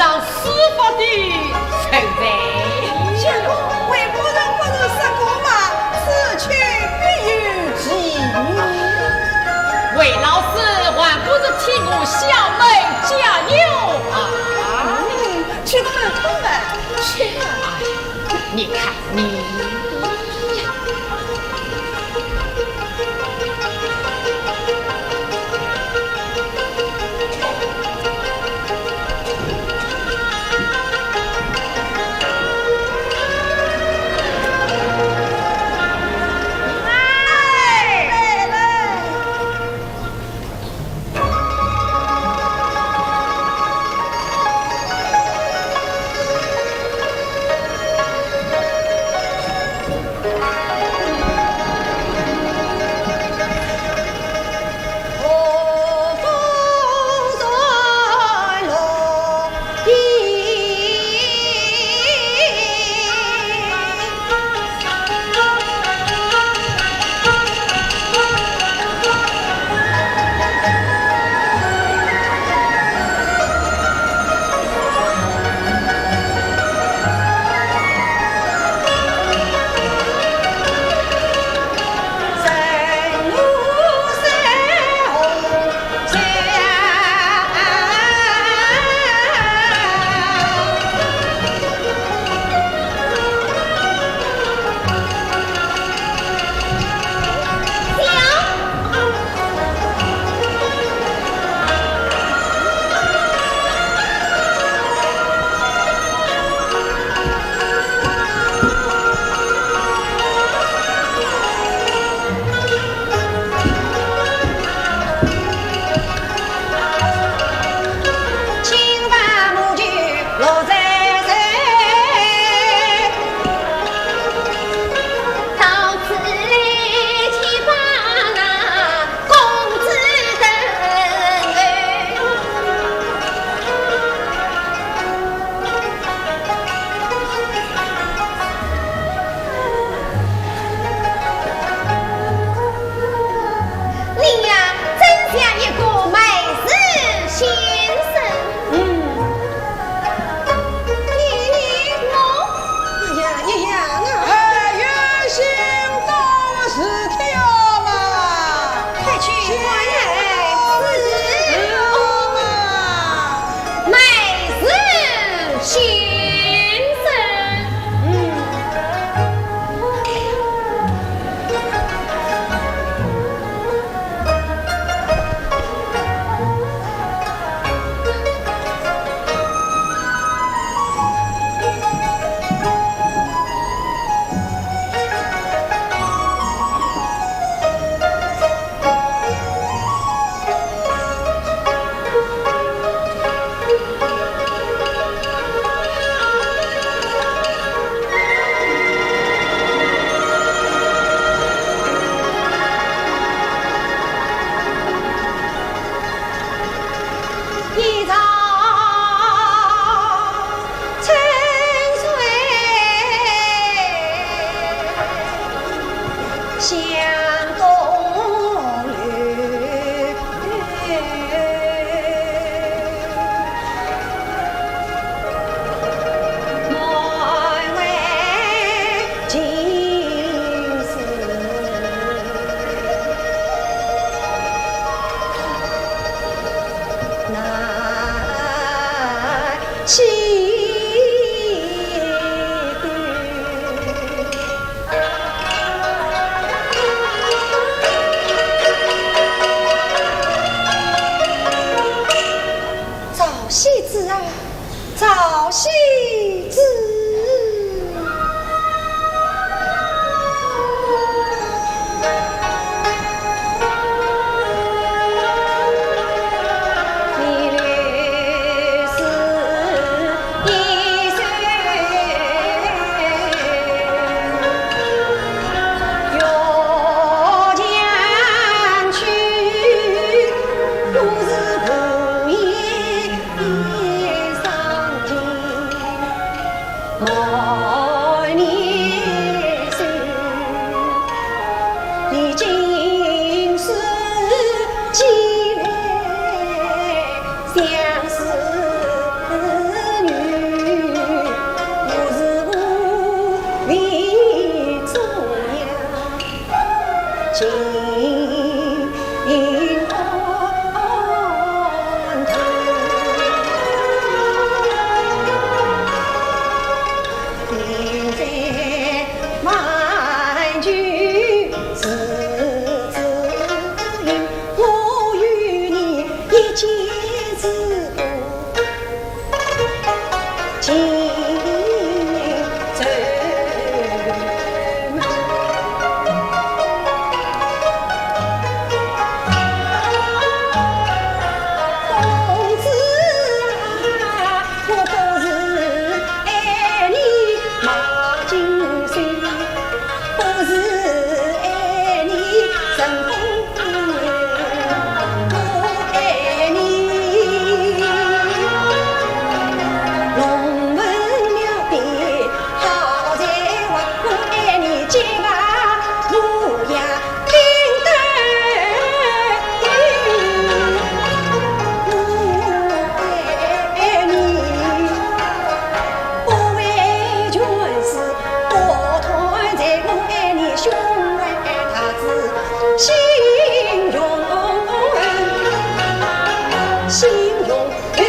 到师傅的存在。相公，魏夫人不是说过吗？此去必有其女。魏老师还不是替我小妹解忧啊？嗯，去看看吧，去吧。哎，你看你。信用与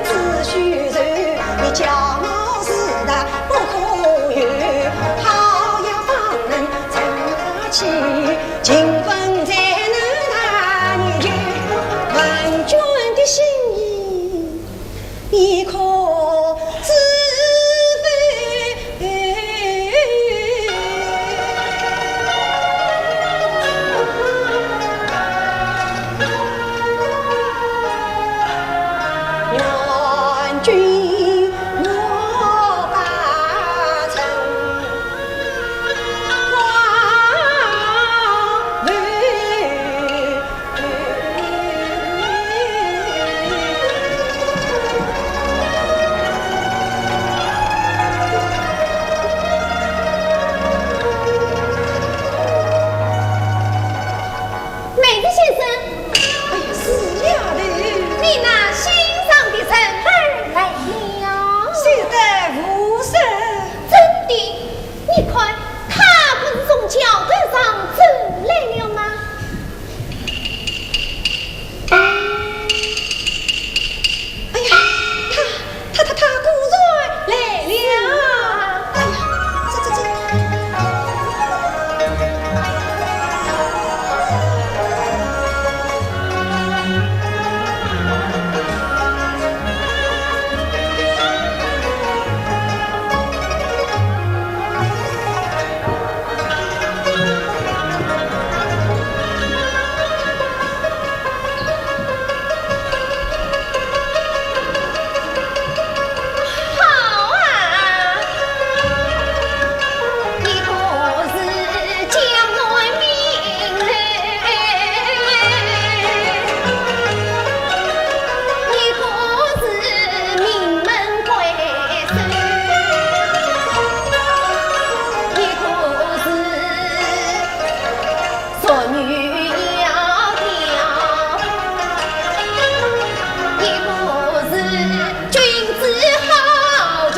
秩序，你家貌似大不可有，好样方能成大器，勤奋才能大研究，问君的心意，你可知否？ 梅子先生。哎呀，是呀嘞。你那心上的人儿来了。喜得无声。真的，你看，他不是从桥头上走来了吗？ 哎呀，他，他，他，他果然来了。哎呀，这，这，这。 好啊！你可是江南名流，你可是名门贵 你可是淑女窈窕，你可是君子好逑。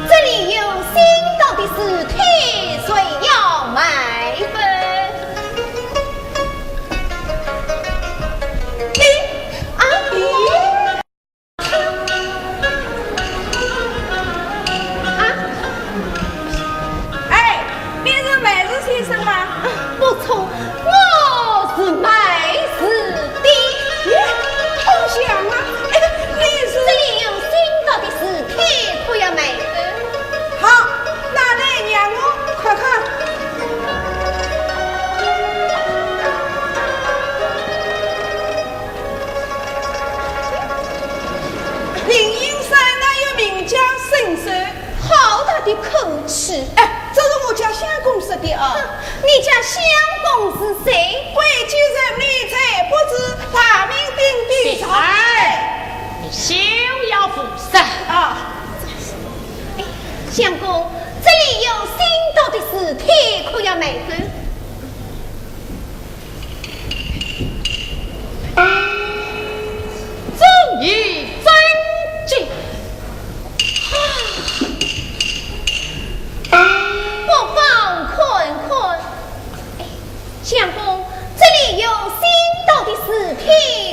这里有新到的字帖，谁要买分？咦？啊？咦？ 啊？哎，你是梅子先生吗？不错，我是梅子的。咦，好像啊。哎，你是？这里有新到的字帖，可要买的。好，拿来让我看看。 灵隐山哪有名家姓氏？好大的口气！哎，这是我家相公说的啊。哼，你家相公是谁？贵贱人你才不知，大名鼎鼎赵。哎，你休要胡说。啊。哎，相公，这里有新到的字帖，可要买分？ 忠义真经。啊，不妨看看。哎，相公，这里有新到的字帖，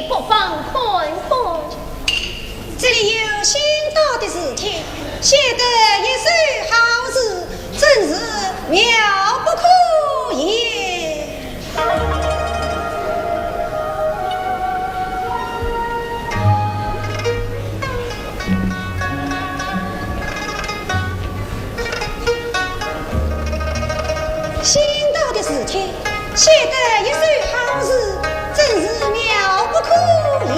不妨看看。 这里有新到的字帖，写得一手好字，真是妙不可言。新到的字帖，写得一手好字，真是妙不可言。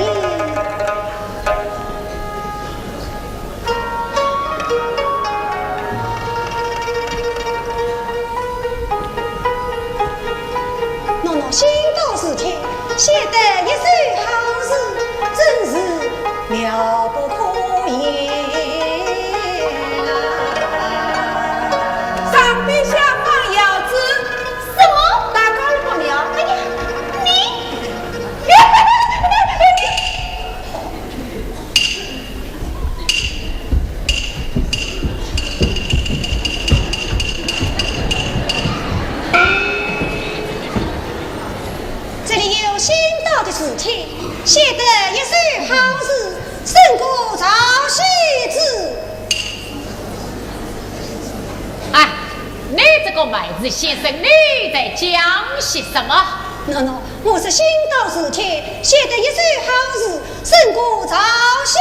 我们是先生，你在讲些什么？喏，喏，我是新到如前，写得一首好诗，胜过赵喜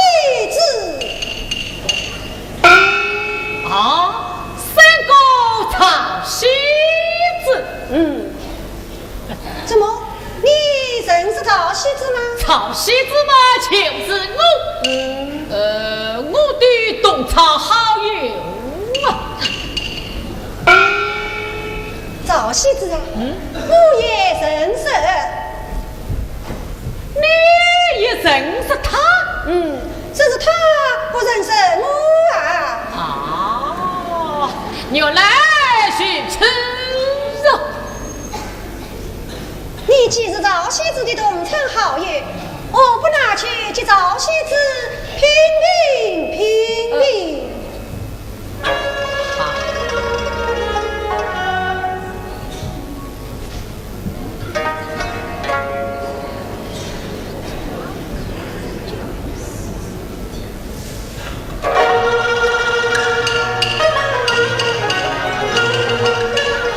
之。啊，胜过赵喜之？嗯。怎么，你认识赵喜之吗？赵喜之嘛，就是我。嗯。呃，我的同窗好友啊。 赵喜之啊，嗯？我也认识。你也认识他？嗯，只是他不认识我啊。啊，原来如此啊。你既是赵喜之的同窗好友，何不拿去给赵喜之评评评评？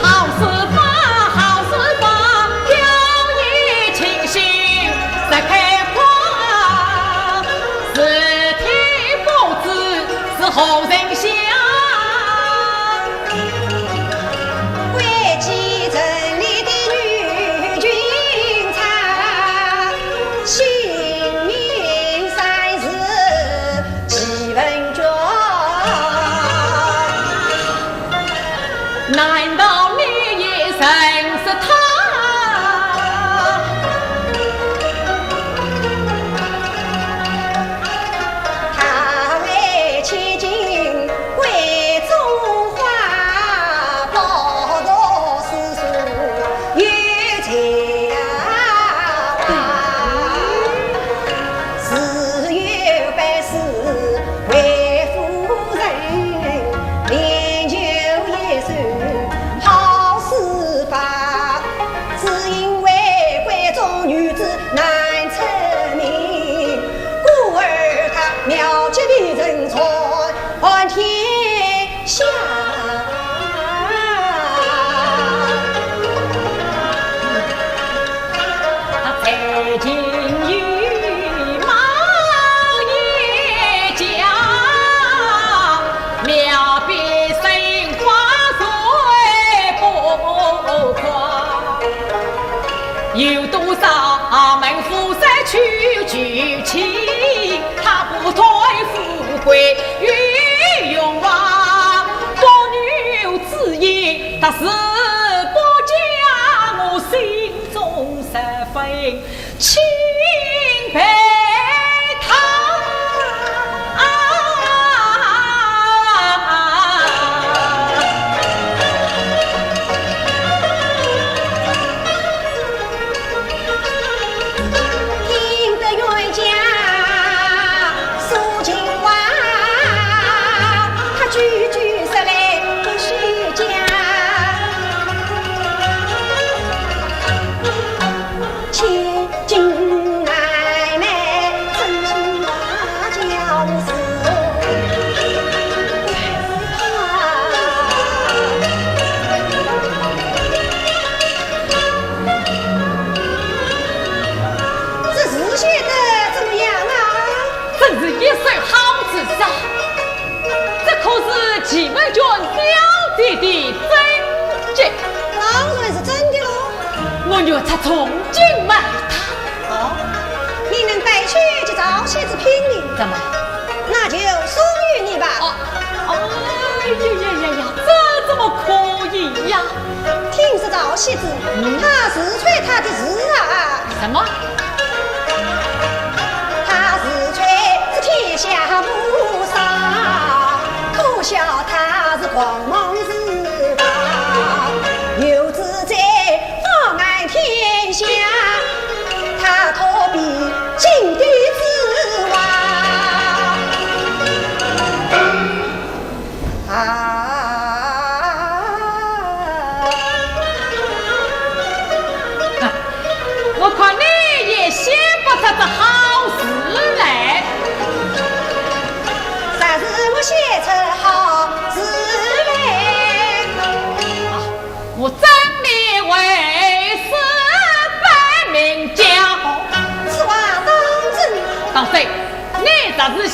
好书法，好书法，表意清新，石开花，字体不知是何人写。贵气镇里的女君才，姓名三字 奇文娟，难道你也认识她？她为千金贵中花，报得诗书有才华。 自幼拜师为夫人，练就一手好书法。只因为闺中女子难成名，故而她妙极的人传天 下。他最近与某一家庙边生花水不快，有多少门夫婿去娶妻，他不图富贵与荣华，不女 子意，但是不讲我心中十分钦佩他。听得冤家 诉情话，他句句说来不虚假。千金难买真心话，叫我是这诗写得怎么样啊？真是一首好诗啊！这可是奇文娟小姐的真迹。当然是真的喽。我愿出重金买它。哦，你能带去给赵喜之评评？怎么？那就送与你吧。哦，哎呀呀呀呀，这怎么可以呀？ 听说赵喜之，嗯？他自吹他的诗啊。什么？他自吹是天下无双，可笑他是狂妄自大，有志者放眼天下，他可比井底之蛙。啊！ 我看你也写不出这好诗来。啥是我写出好诗来？啊，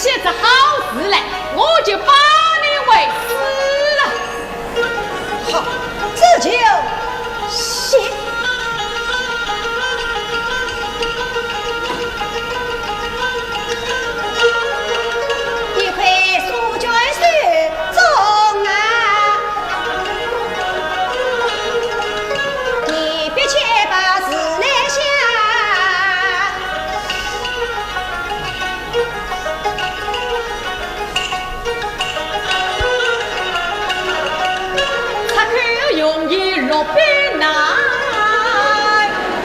这好事来，我就拜你为师了。好，这就谢。一块书卷手中啊，你别去把字来写。 出口容易落笔难，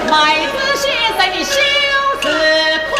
妹子先生你休自夸。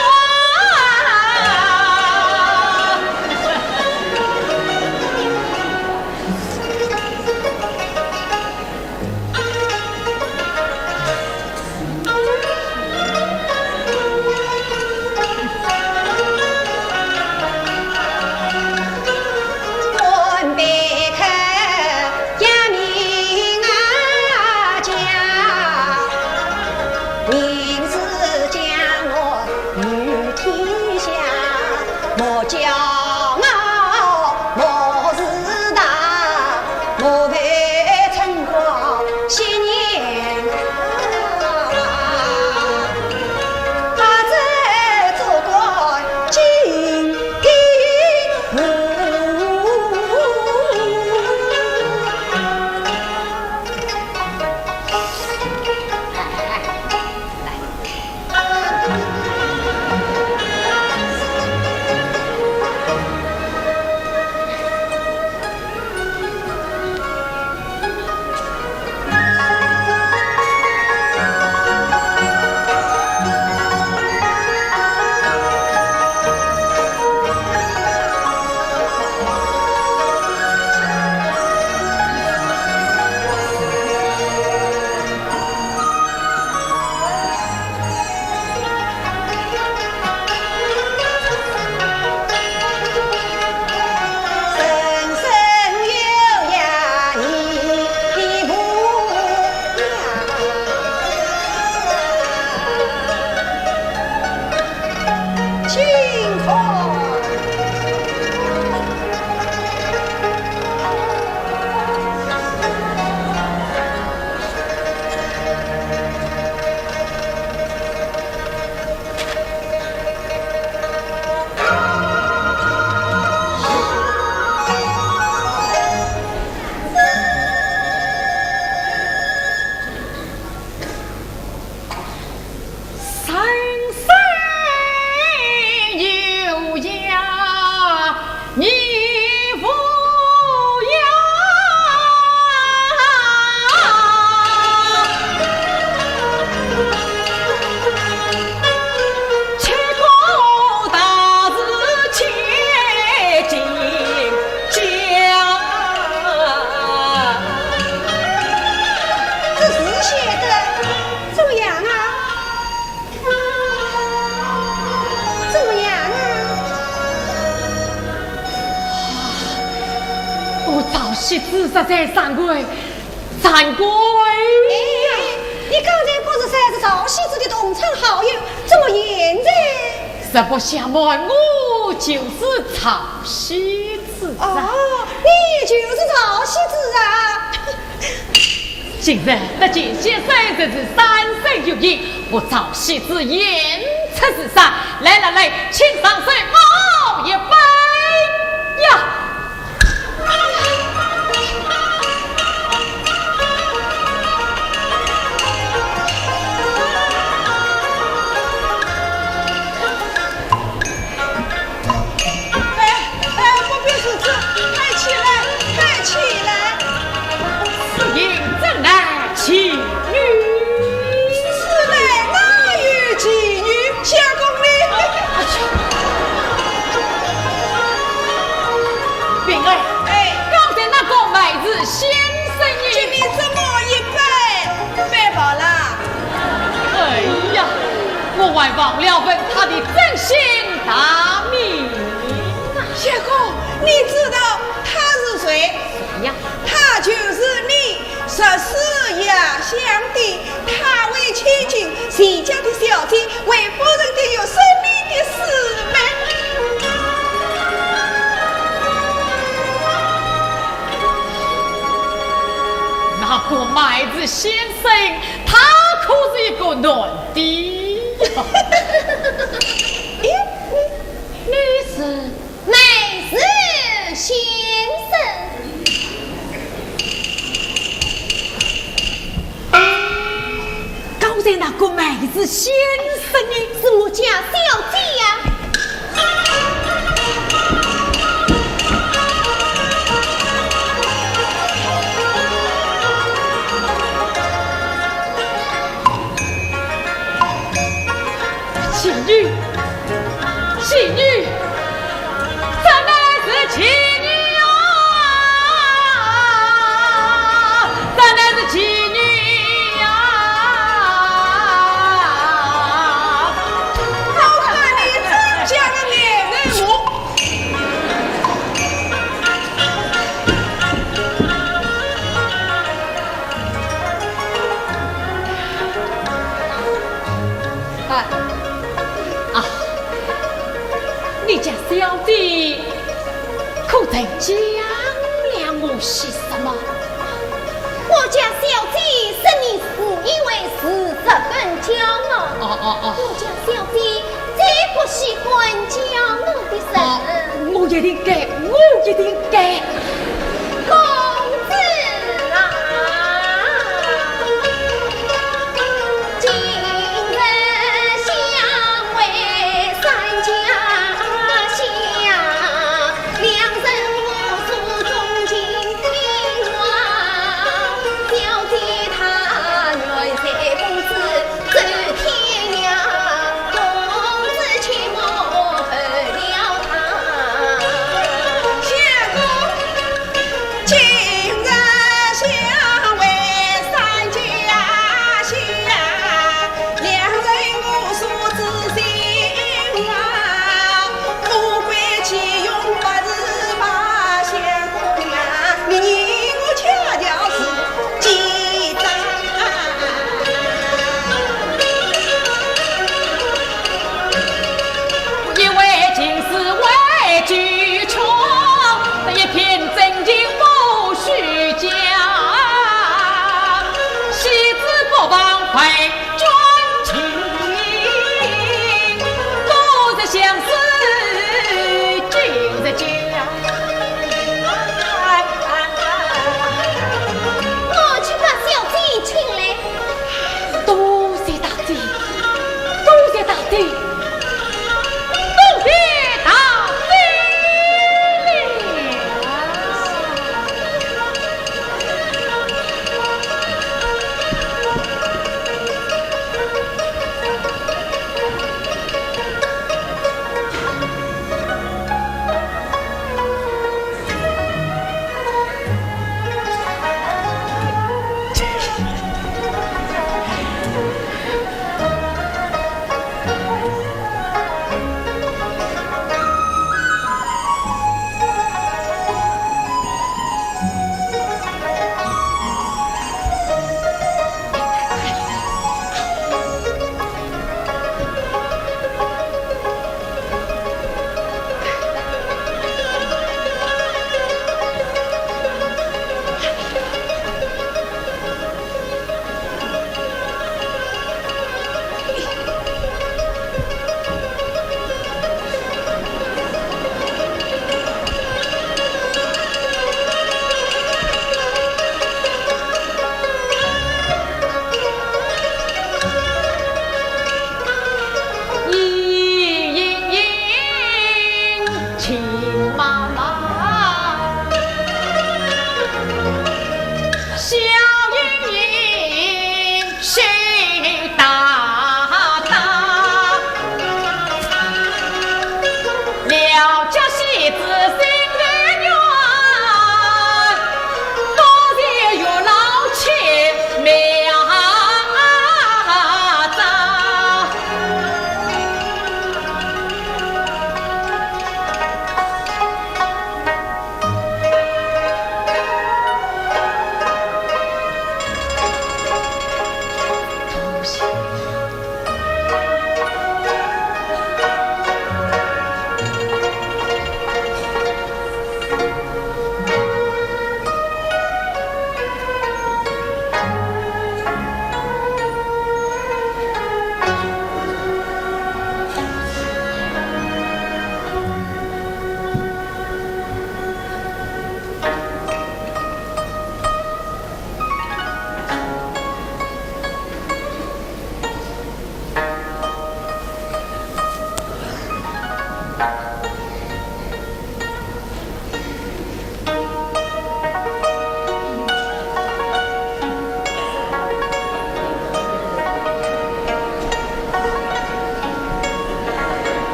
这字写得怎么样啊？怎么样啊？我赵喜之实在惭愧，惭愧呀！哎，你刚才不是说是赵喜之的同窗好友，怎么现在？实不相瞒，我就是赵喜之啊。哦，你就是赵喜之啊。 今日得见先生，真是三生有幸，我赵喜之言出如山。来来来，请上手我一杯呀！ 哎，哎，不必如此，抬起来，抬起来。此言怎奈妓女？此乃哪有妓女？相公你。平儿，哎。刚才那个妹子先生呢？给你这么一杯，别跑了。哎呀，我还忘了问她的真姓大名。 相公，你知道她是谁？谁呀？她就是你十四爷相的，她为千金，钱家的小姐，为夫人的有生命的姊妹。那个卖子先生，他可是一个男的呀。咦，你，你是？乃是先生。刚才那个卖子先生呢？是我家小姐呀。 妓女，妓女，这乃是妓女啊，这乃是妓女呀。我看你真像个男人。 啊，啊，你家小姐可曾讲了我些什么？我家小姐说你自以为是，十分骄傲。哦，哦，哦。我家小姐最不喜欢骄傲的人。哦，我一定改，我一定改。公子啊，今日相会三家香，两人互诉衷情的话，小姐她愿随公子 走天涯，公子切莫负了她。相公，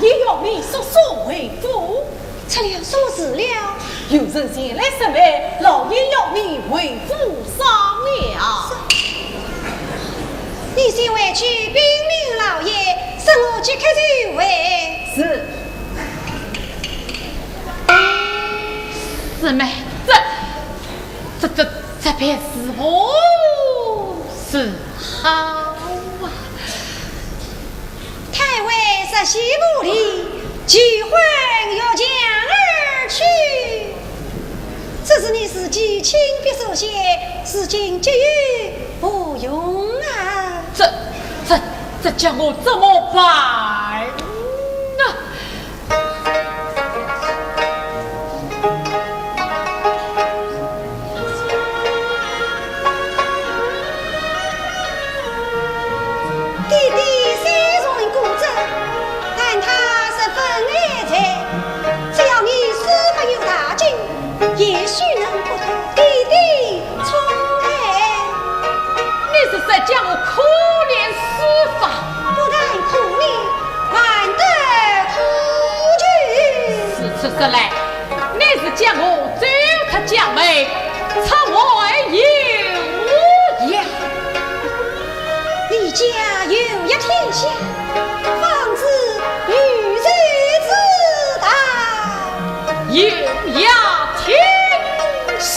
爷要你速速回府。出了什么事了？有人前来审问，老爷要你回府商量。你先回去禀明老爷，待我即刻就回。是。师妹，这，这，这，这便如何是好啊？ 太尉入西府里，急唤玉强而去。只是你是其亲笔所写，如今急于何用啊？这，这，这叫我怎么办啊？ 爹爹虽然固执，但他十分爱才。只要你书法有大进，也许能博得爹爹宠爱。你是在叫我苦练书法？不但苦练，还得苦求。如此说来，你是叫我走出家门， 出外游呀。你家有一天下，方知游州之道。游呀天下。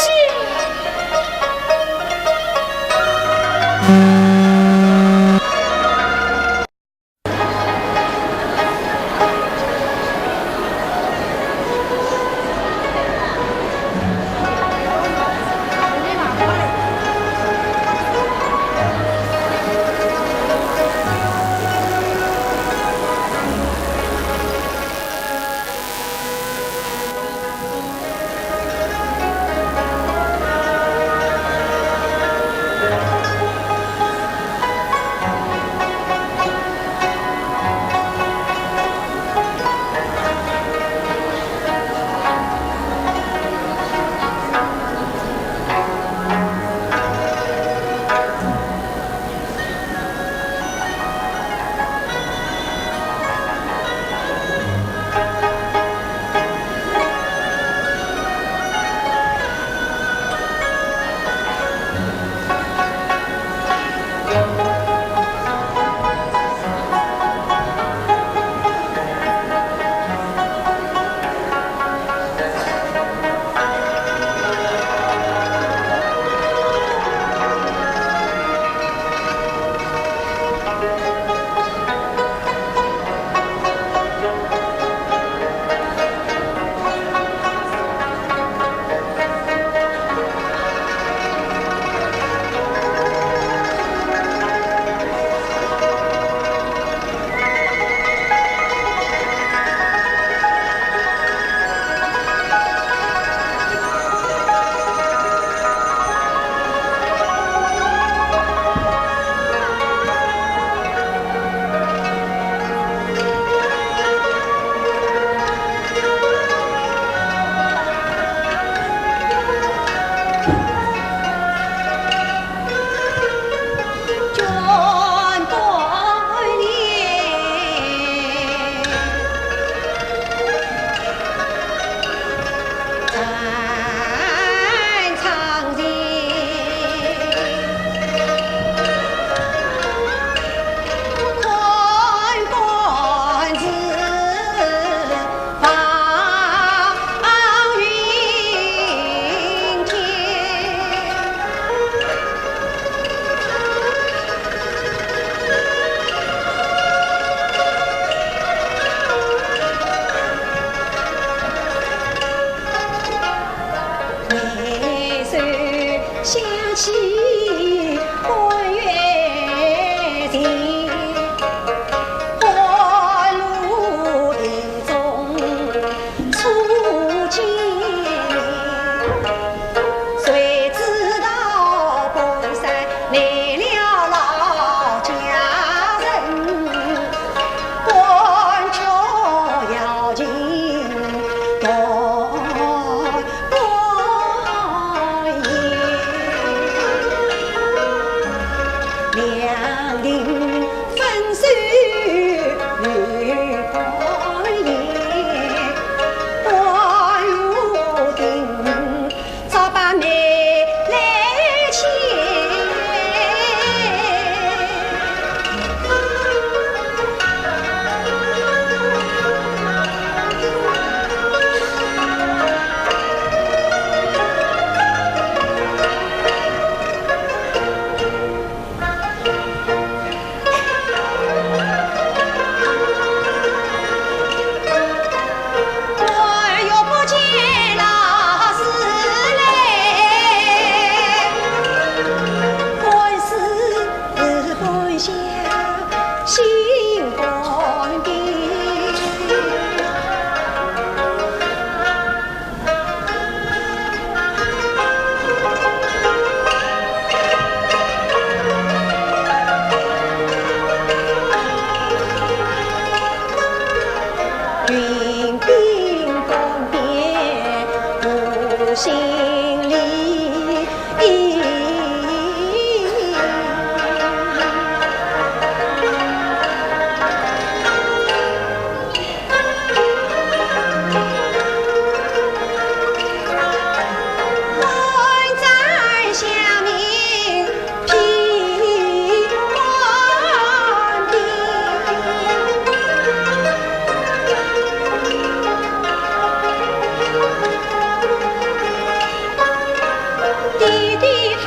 弟弟他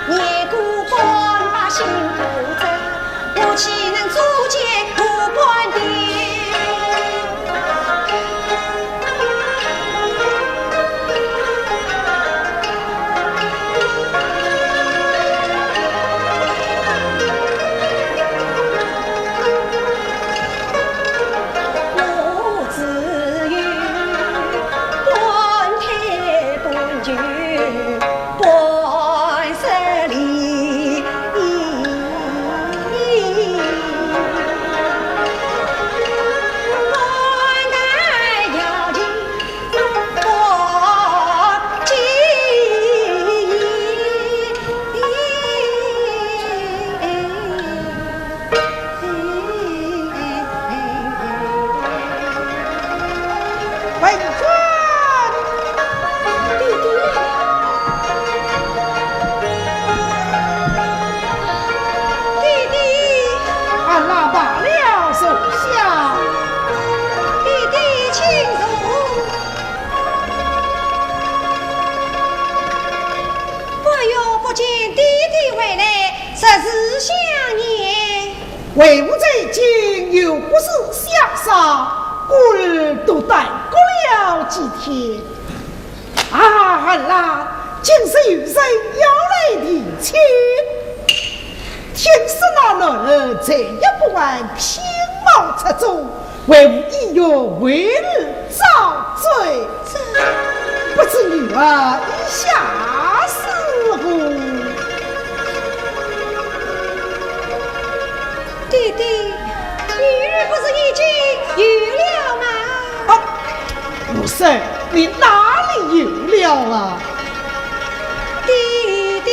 年过半百辛苦哉，我岂能做奸无官的？我只有半推半就 半十里。本尊。弟弟。弟弟。俺老罢了，坐下。弟弟，请坐。半月不见弟弟回来， 实是想念。为父在京，又不是乡下，故而多耽搁了几天。啊，儿啊，今日有人要来提亲，听说那男儿才貌不凡，品貌出众， 为父意欲为儿招赘，不知女儿意下如何？弟弟，女儿不是已经有了吗？啊，母亲，你哪里有了啊？弟弟。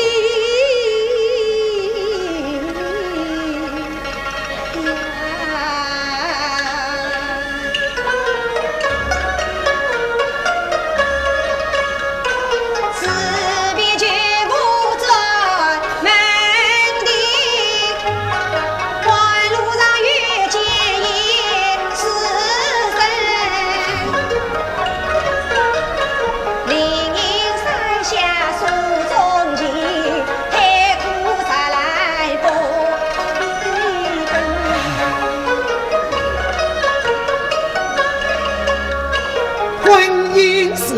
婚姻事，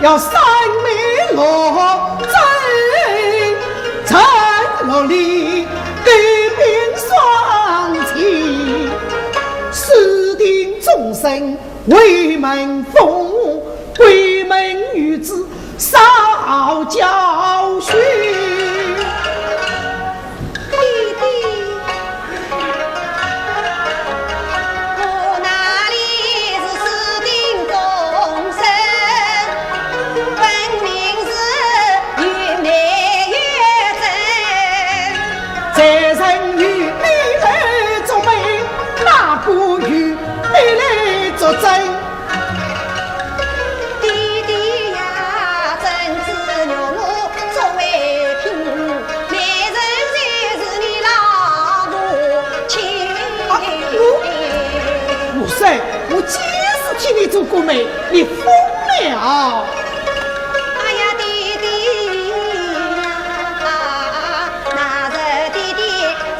要三媒六证，三律里，对宾双亲，私定终身 为门风，闺门女子少教训。弟弟，我哪里是私定终身，分明是有媒有证。谁人与你来作媒，哪个与 你来作证。弟弟呀，怎知玉娥作为聘，媒人就是你老母亲。啊，我，母亲，我几时替你做过媒？你疯了！哎呀，弟弟呀， 那日弟弟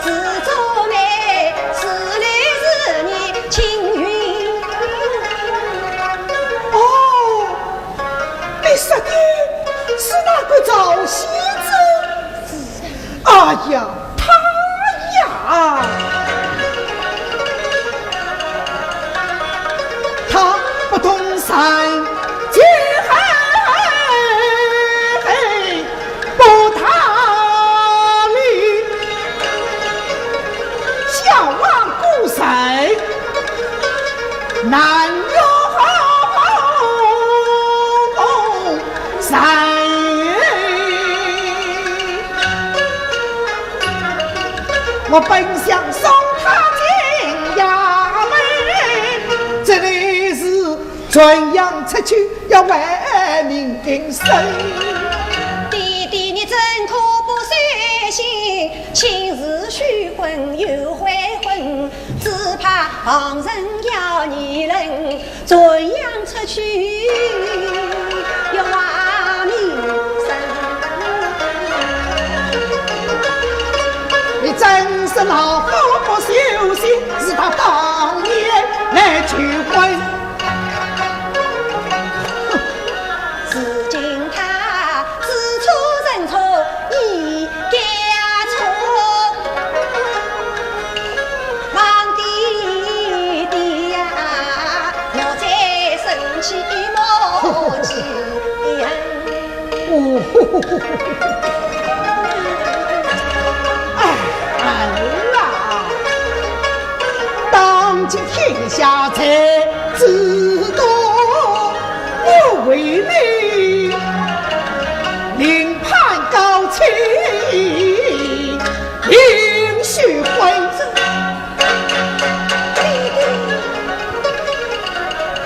是做媒，是来是你青云。哦，你说的是那个赵喜之？哎呀，他呀，他不懂三七二。 不道理。小王孤身，南岳后宫人，我本想送她进衙门，这里是传扬出去要坏名声。爹爹，你怎可不小心？情是许婚又悔婚，只怕旁人要议论，传扬出去要坏名声。你真是老夫不小心，是他当年来求婚。 如今他知错认错已改错，皇帝的呀，我再生气莫及。哦，哎，儿啊，当今天下才知道，我为你 另攀高亲，另许婚。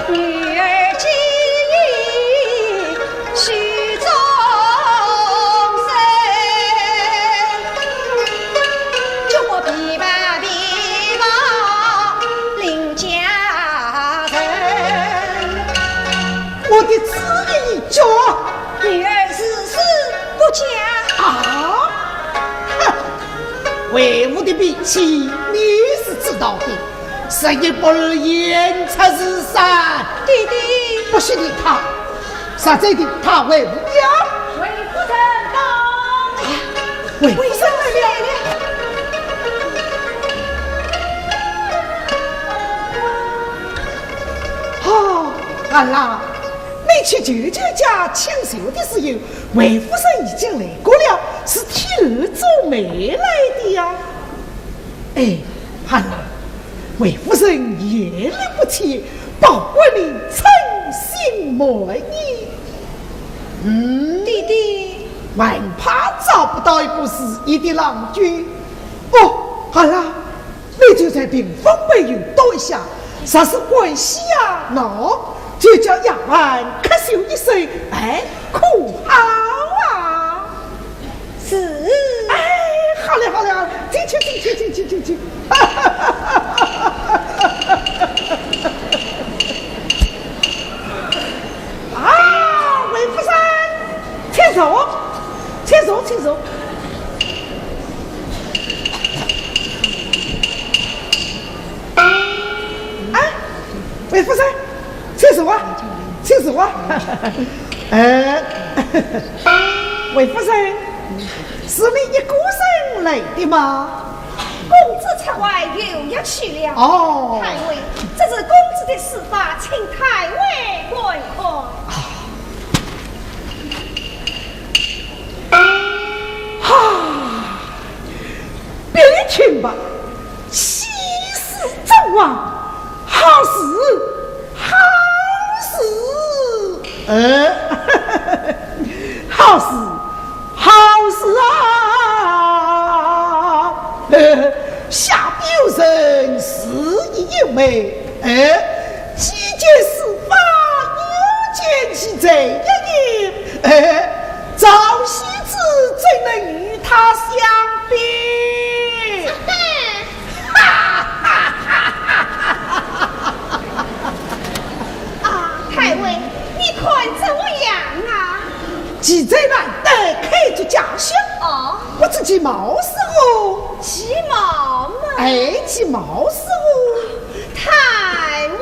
女儿今已许终身，就不琵琶琵琶另嫁人。我的主意已决。 女儿誓死不嫁。啊？哼，为父的脾气你是知道的，十年不如言出如山。爹爹。不许你他，实在的，他为父呀。魏夫人到。啊，魏夫人来了。哦，儿啊， 你去舅舅家请寿的时候，魏夫人已经来过了，是替儿做媒来的呀。哎，儿啊，魏夫人眼力不浅，保管你称心满意。嗯，爹爹。还怕找不到一个如意的郎君？哦，儿啊， 你就在屏风背后躲一下，若是关系啊闹，就叫丫鬟咳嗽一声，哎，可好啊？是。哎，好嘞，好嘞，好嘞，进去，进去，进去，进去。啊，魏夫人，请坐，请坐，请坐。 哎，魏夫人，请坐啊，请坐啊。哎，魏夫人，是你一个人来的吗？公子出外游学去了。哦。太尉，这是公子的书房，请太尉观看。啊。哈。 别听吧，气死纣王，好事，好事，呃，好事，好事啊！呃，下边有人，是一位，呃，既见书房，又见其才一人，呃，赵喜之怎能与他相比？ 啊，太尉，你看怎么样啊？其才难得，开足家学。哦。不知其貌似何？其貌嘛。哎，其貌似何？太尉。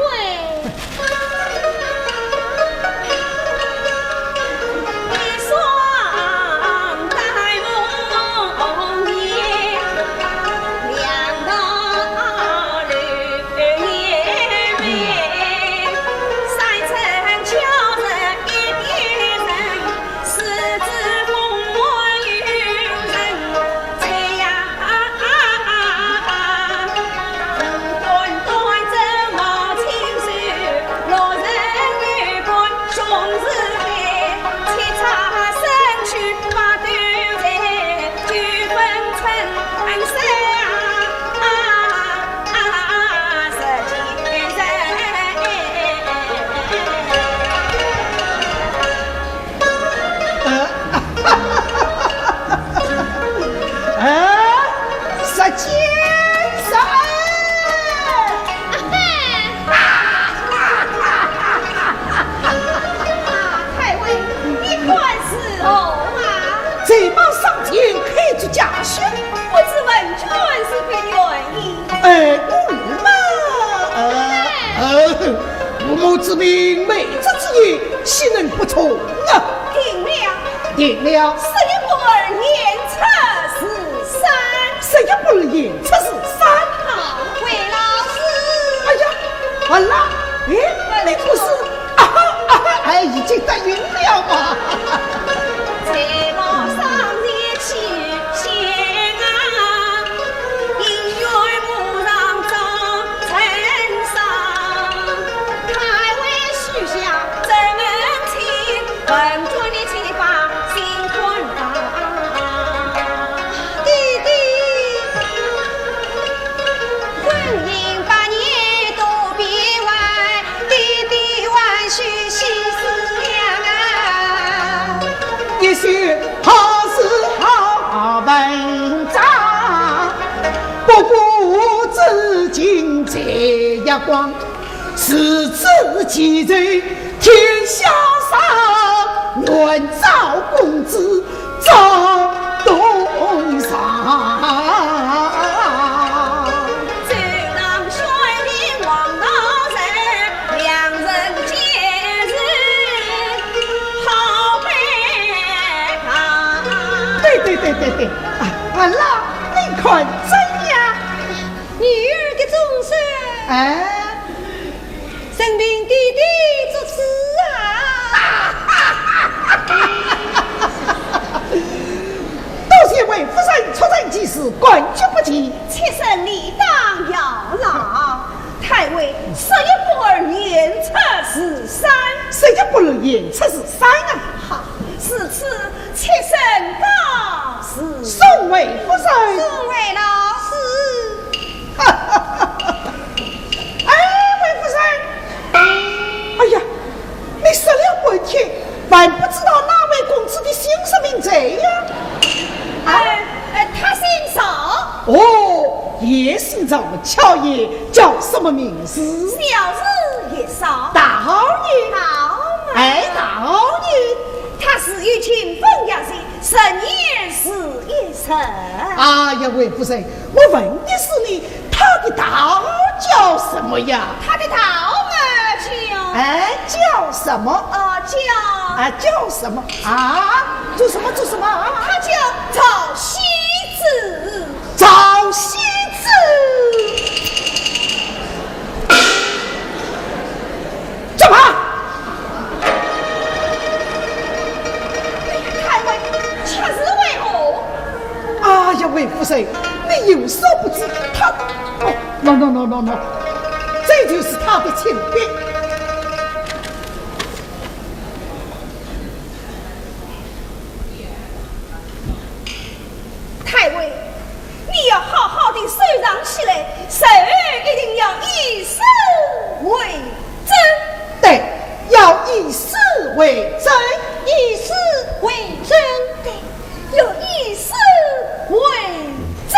我之命，媒妁之言，岂能不从啊？定了。定了。十一不二，言出是三。十一不二，言出是三。好，魏老师。哎呀，好了，哎，你不是，啊哈，啊哈，哎，已经答应了吗？弟弟，婚姻百年多变坏，弟弟还须细思量啊。也许好事好文章，不过至今在月光，是知其人天下上，愿照公子赵东上。对对对对对，啊，啊，那你看怎样？女儿的终身，哎，任凭爹爹做主啊。多谢魏夫人出征之时，感激不尽。妾身理当效劳。太尉，十一不二，言出是三。十一不二，言出是三啊。好，如此，妾身告辞。送魏夫人。送魏老师。哎，魏夫人，哎呀，你说了半天，还不知道那位公子的姓甚名谁呀？啊？呃，呃，他姓邵。哦，也姓邵，巧也，叫什么名字？小字一邵。大号呢？号门。哎，大号呢？他自幼勤奋学习，十年如一日。哎呀，魏夫人，我问的是你，他的大号叫什么呀？他的大号嘛，叫，哎，叫什么？哦，叫，哎，叫什么啊？做什么？做什么啊？他叫赵喜子。赵喜子。 怎么？太尉，却是为何？哎呀，魏夫人，你有所不知，他，哦，喏喏喏喏喏，这就是他的亲爹。太尉， 你要好好地收藏起来，日后一定要以史为证。对，要以史为证。以史为证。对，要以史为证。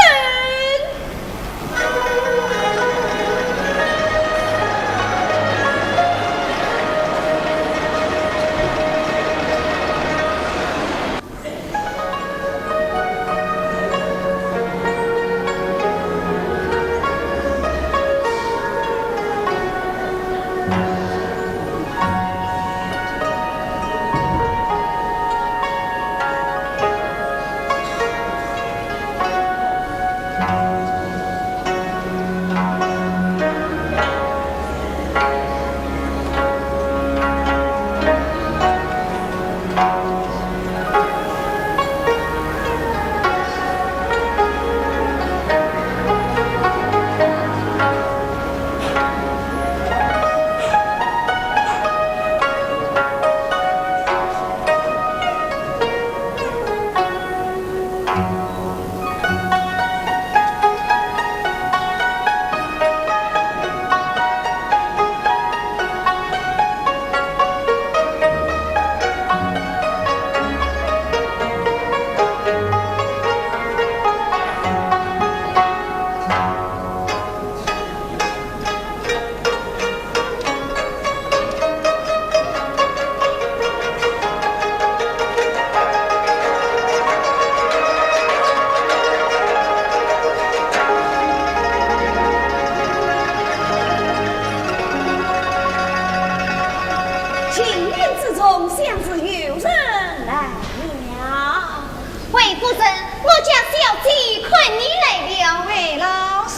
中，想是有人来了。回夫人，我家小姐看你来了。哎，老师。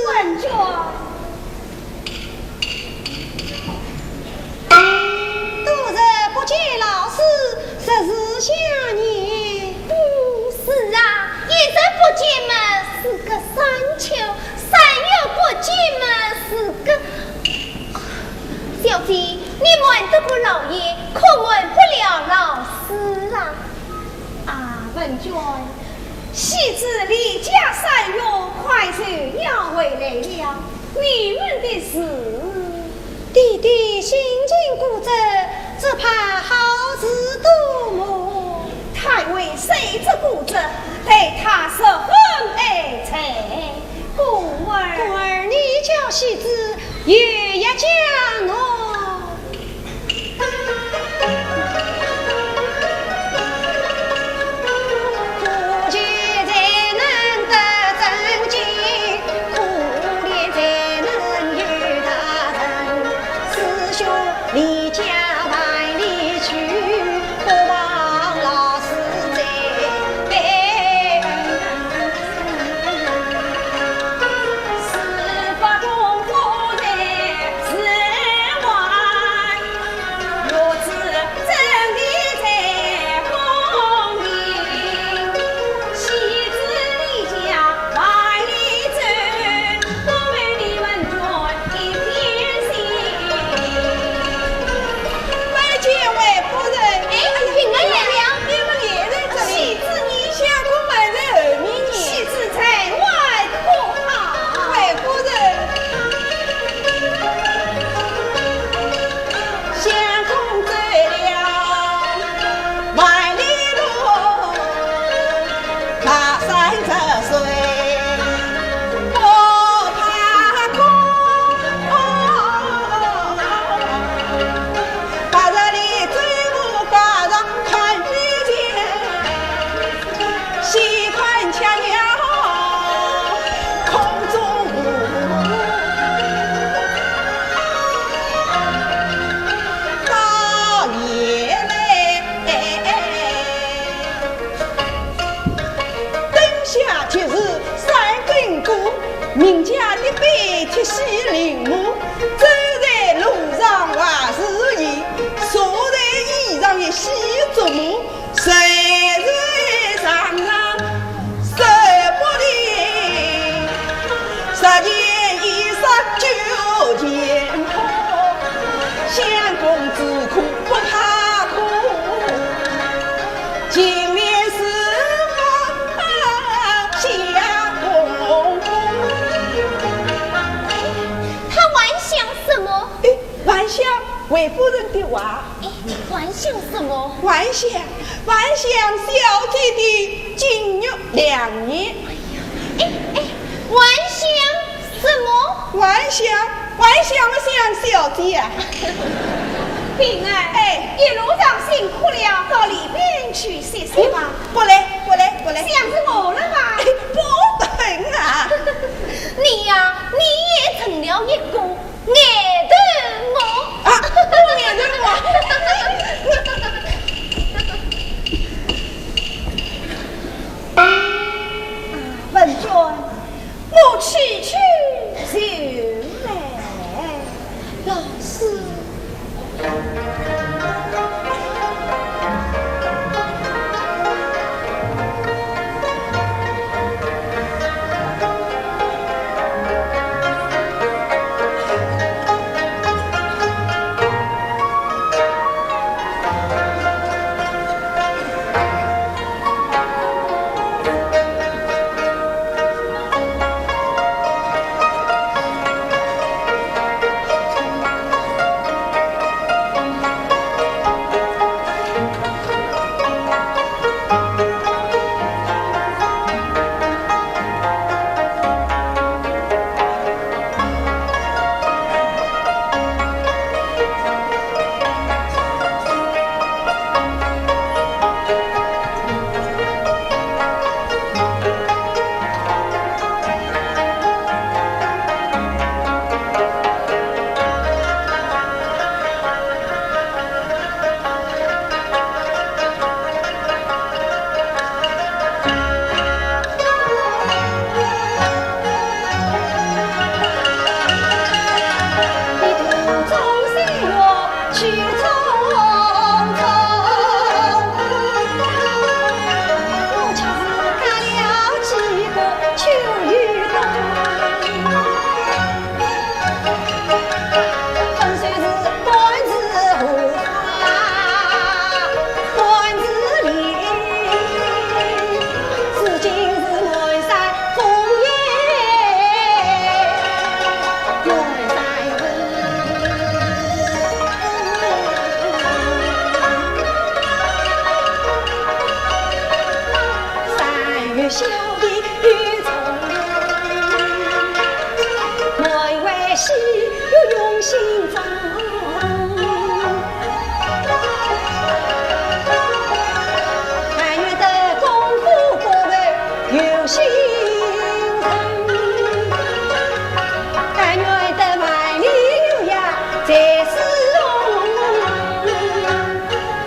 文娟。多日不见老师，实是想念。嗯，是啊，一日不见嘛，是个三秋，三月不见嘛，是个……小姐，你瞒得过老爷，可瞒不了老师啊。啊，文娟， 喜姊离家三月，快就要回来了，你们的事？弟弟心情固执，只怕好事多磨。他为谁之固执？待他十分爱才。故而，故而你叫喜姊有一讲喏。拜见回夫人。哎，平儿来了。你们也在这里？喜姊你……相公还在后面呢。喜姊在外可好？回夫人。相公走了万里路， 爬山涉水不怕苦。八十里走路挂上看不见，西看却鸟空中舞。到夜来 灯下即是三更鼓，名家的悲啼喜临幕。走在路上话自言，坐在椅上一喜作乐。谁人上上手不停，十件衣裳九件破，相公之苦不怕苦。 情面似火下公公。他还想什么？哎，还想回夫人的话。哎，还想什么？还想，还想小姐的金玉良言。哎，哎，还想什么？还想，还想不想小姐啊？平儿，哎，一路上辛苦了，到里边去歇歇吧。嗯，不来，不来，不来。想着我了吧？哎，不肯啊。你呀，你也成了一个 眼头木。啊，我眼头木。啊，文娟，我去去就来。老师。心中。但愿得功夫果位有心人，但愿得万里无涯在世中，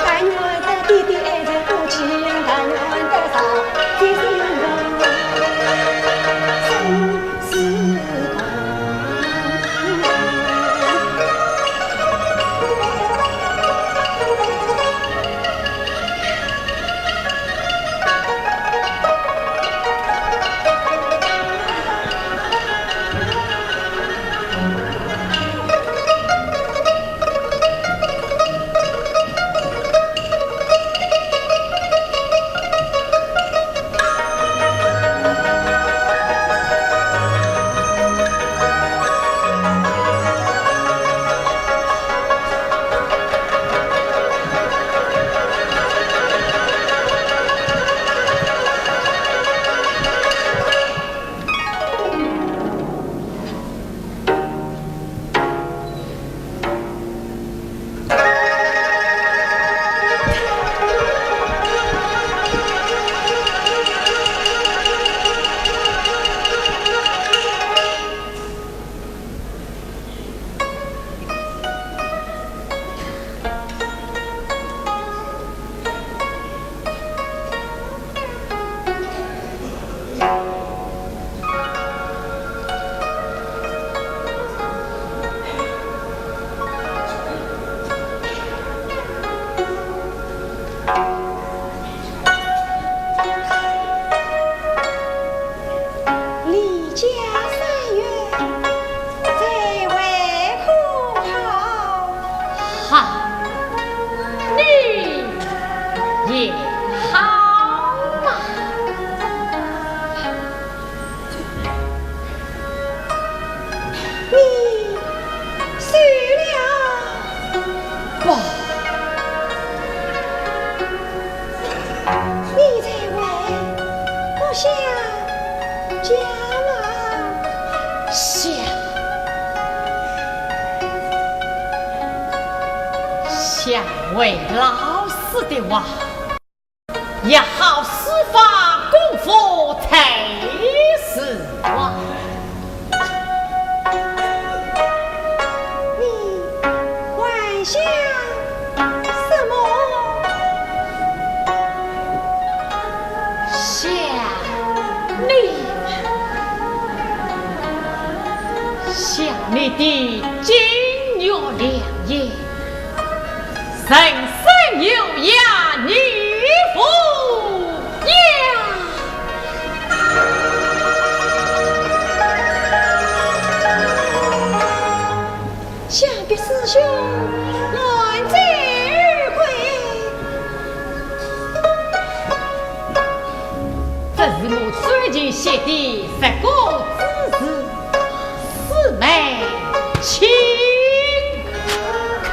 但愿得爹爹爱人不弃，但愿得少一心人。 李家三员，在外可好？好，你也好吗？ 你死了？不。你在外不想家吗？想。想为老死的话。 也好施法功夫才是啊。你还想什么？想你，想你的金玉良言。 人生有涯你无恙。想必师兄满载而归。这是我最近写的十个字词。 四妹，请看。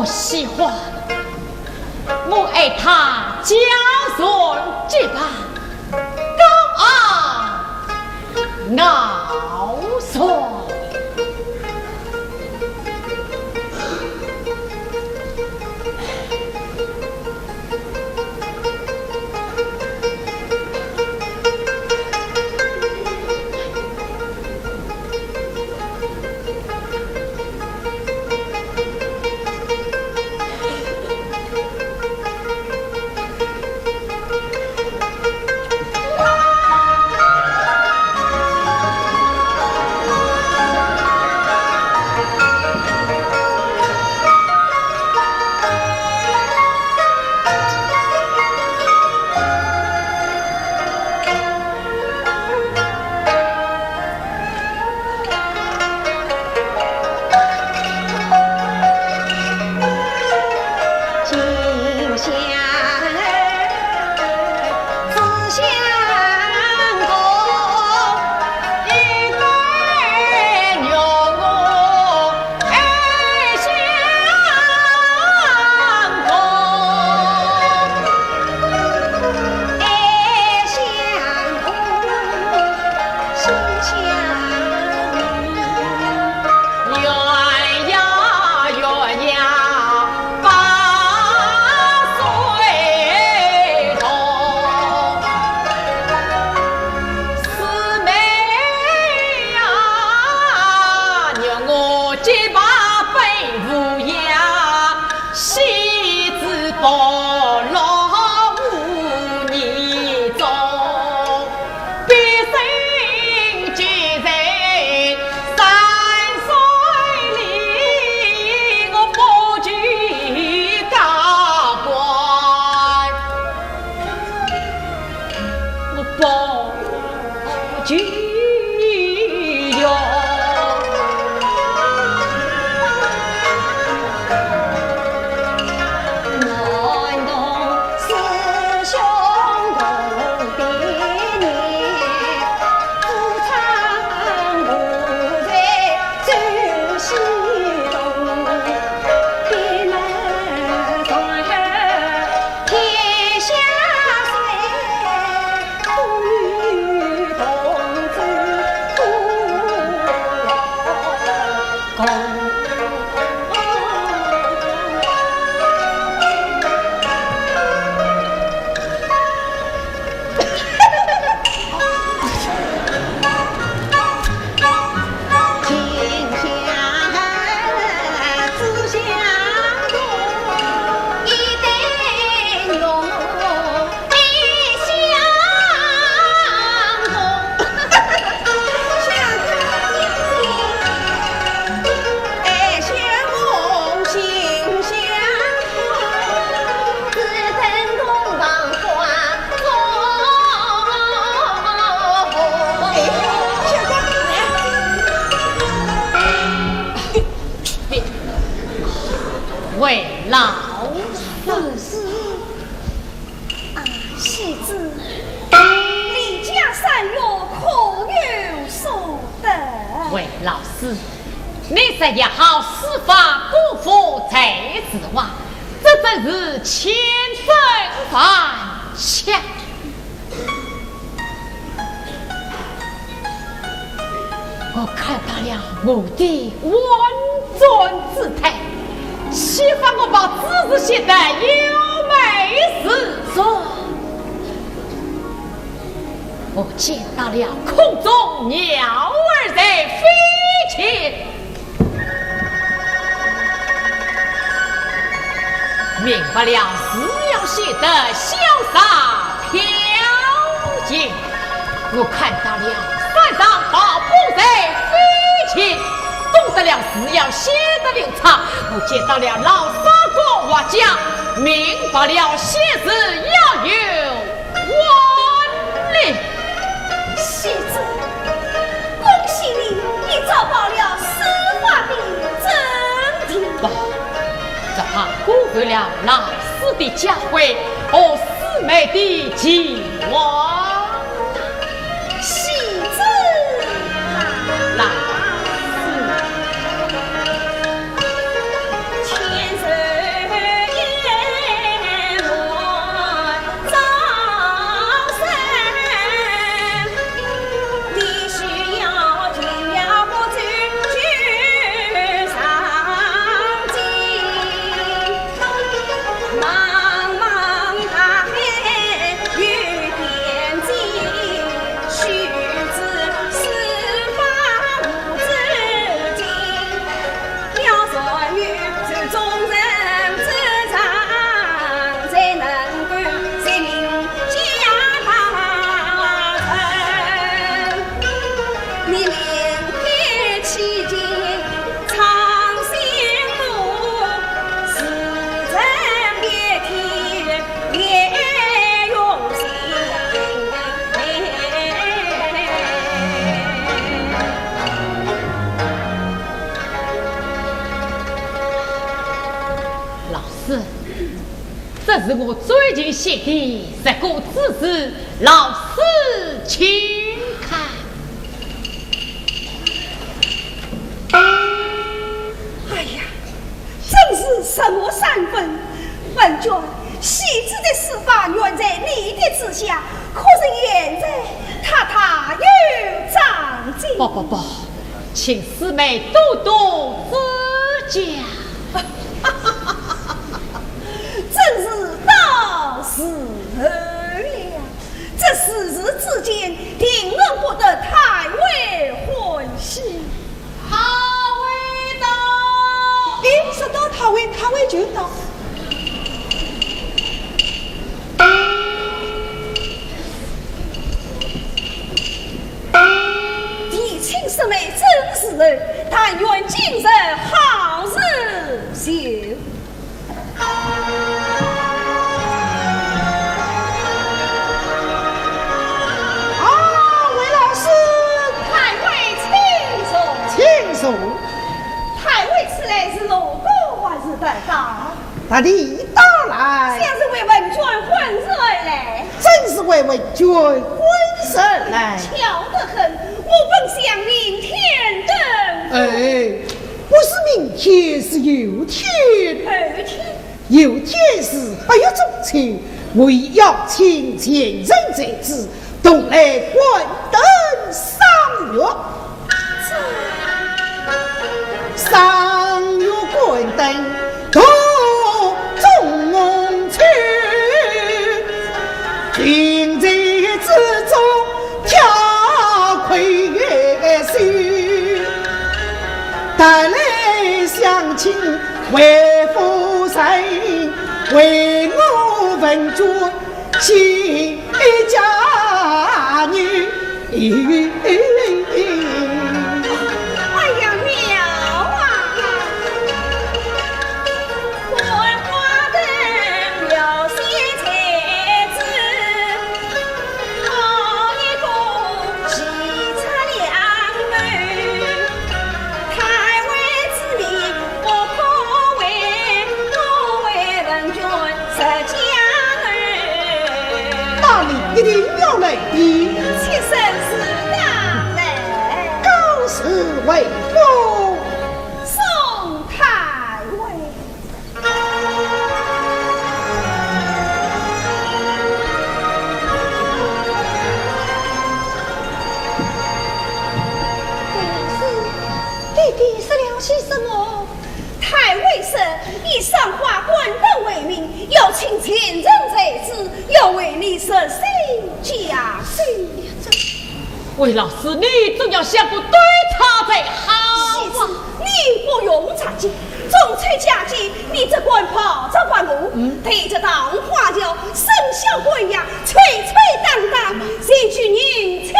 喜欢，我爱她家传结拜，高昂傲传。魏老师。啊，喜子，离家三月可有所得？魏老师，你说也好，书房姑父在此哇，这真是千真万确。 我看到了我的婉转姿态，岂不我把此事写得有美自传？我见到了空中鸟儿在飞溅， 明白了，是要写得潇洒飘逸。我看到了山上大风在飞起，懂得了，是要写得流畅。我见到了老三个画家，明白了，写字要有 万里。喜子，恭喜你，你找到了书法的真諦。不，这怕辜负了老师的教诲和师妹的期望。喜子啊，老师。千岁是我最近写的十个字词，老师请看。哎呀，真是什么三分？文娟，戏子的死法原在你的指下，可是现在他大有长进。不不不，请师妹多多指教。真是到时候了，这时日之间，定然不得太为欢喜。好味道。咦，说到太为，太为就到。提亲师妹真是，但愿今日好日休。 啊，魏老师。太为请坐。请坐。太为此来是路过还是登高？特地到来。想是为文娟婚事而来。正是为文娟婚事而来。巧得很，我本想明天登。哎，不是明天，是后天。后天？ 后天是八月中秋，我已邀请前人才子，同来观灯赏月。赏月观灯途中秋，君在此中跳快乐秀。 带来乡亲为夫人，为我文娟新嫁女。哎呀，妙啊！ 那你一定要来的。妾身自当来。告辞为夫。送太为。 弟弟说了些什么？太为说以赏花观灯为名，邀请前人才子，要为你设新家新。 魏老师，你总要想个对策才好啊。戏子，你不用着急，中秋佳节，你只管抱着花我，嗯。对着桃花桥，生肖官呀，吹吹打打，嗯。先去迎亲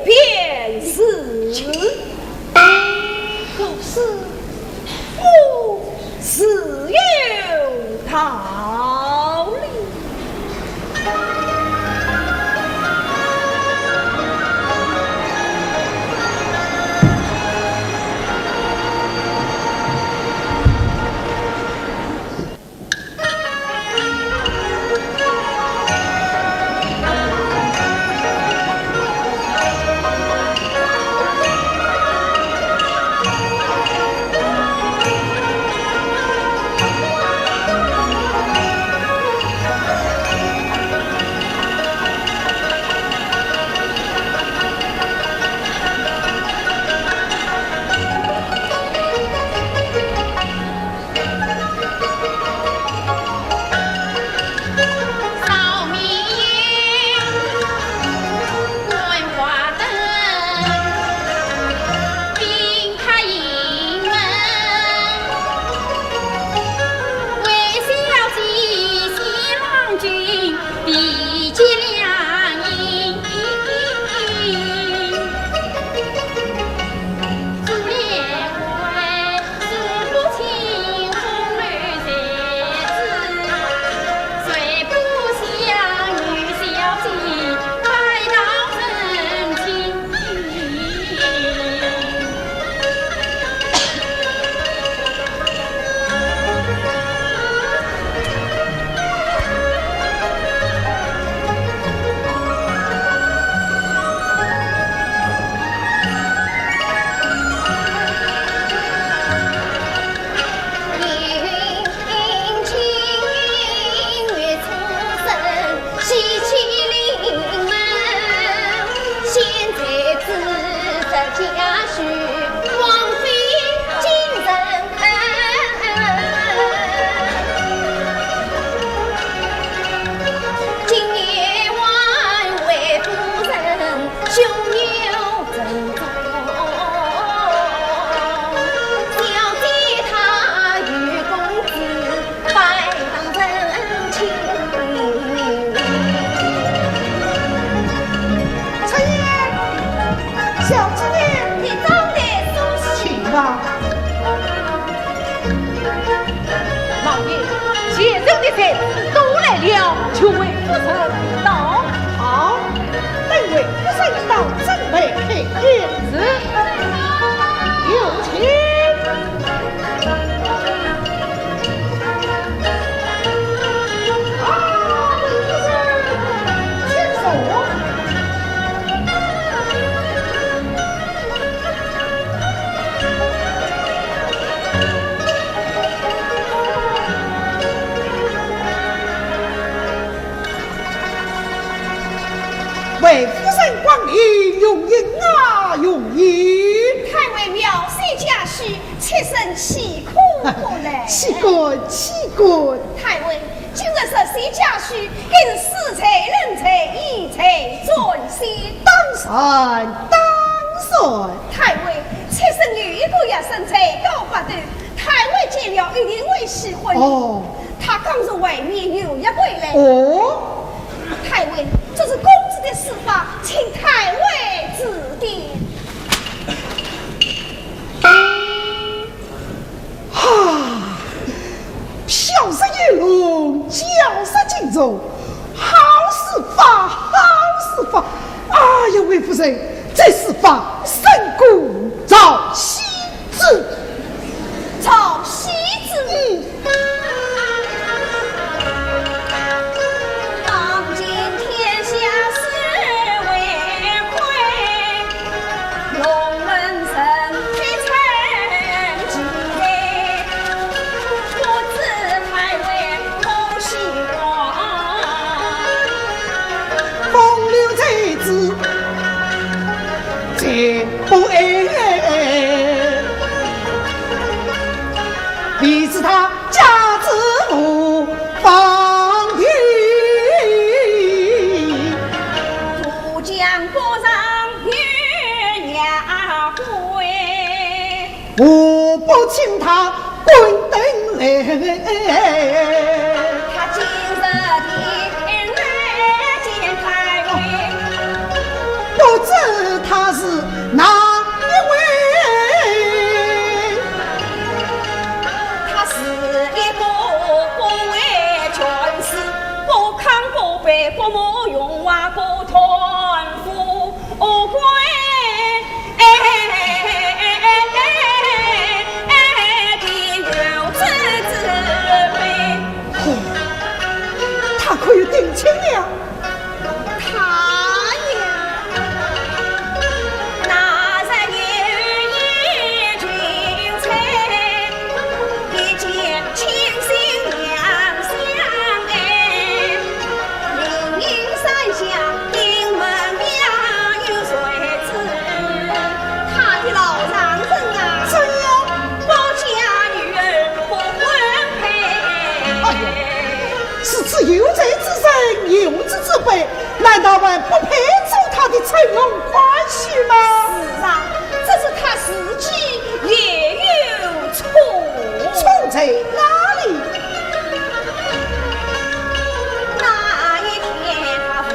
便是。老师， 我自有道理。到。好，等为夫人到正门开言。有请。啊，夫人，请坐。 为夫人光临，荣幸啊，荣幸。太尉妙手佳婿，妾身岂可不来？岂敢，岂敢。太尉，今日入选佳婿，更是事在人在，意在船先。当然，当然。太尉，妾身有一个学生在高八斗，太尉见了一定会喜欢。哦。 他刚从外面游学归来。哦？太尉，这是公子的书法，请太尉指点。哈，飘雪游龙，教学金钟，好书法，好书法！哎呀，魏夫人，这书法胜过赵羲 子。赵羲之。嗯。当今天下是为魁，龙门人必称奇才，不知太尉可喜欢。风流才子 谁不爱？谁知他家住何方地？都江边上月牙归。 我不请他滚灯来。他今日的来见太尉，不知他是哪一位？他是一个不畏权势、不亢不卑、不慕荣华、不贪富。 哦，贵，哎，哎，哎，哎，哎，的有这滋味。哦，他可有定亲了？他呀，那日有一群才，一见倾心两相爱。 灵隐山下，顶门下有谁知？他的老丈人啊，怎样？不嫁女儿不婚配。哎呀，如此有才之人，有志之辈，难道还不配做他的乘龙快婿吗？是啊，只是他自己也有错。错在哪里？ 那一天他赴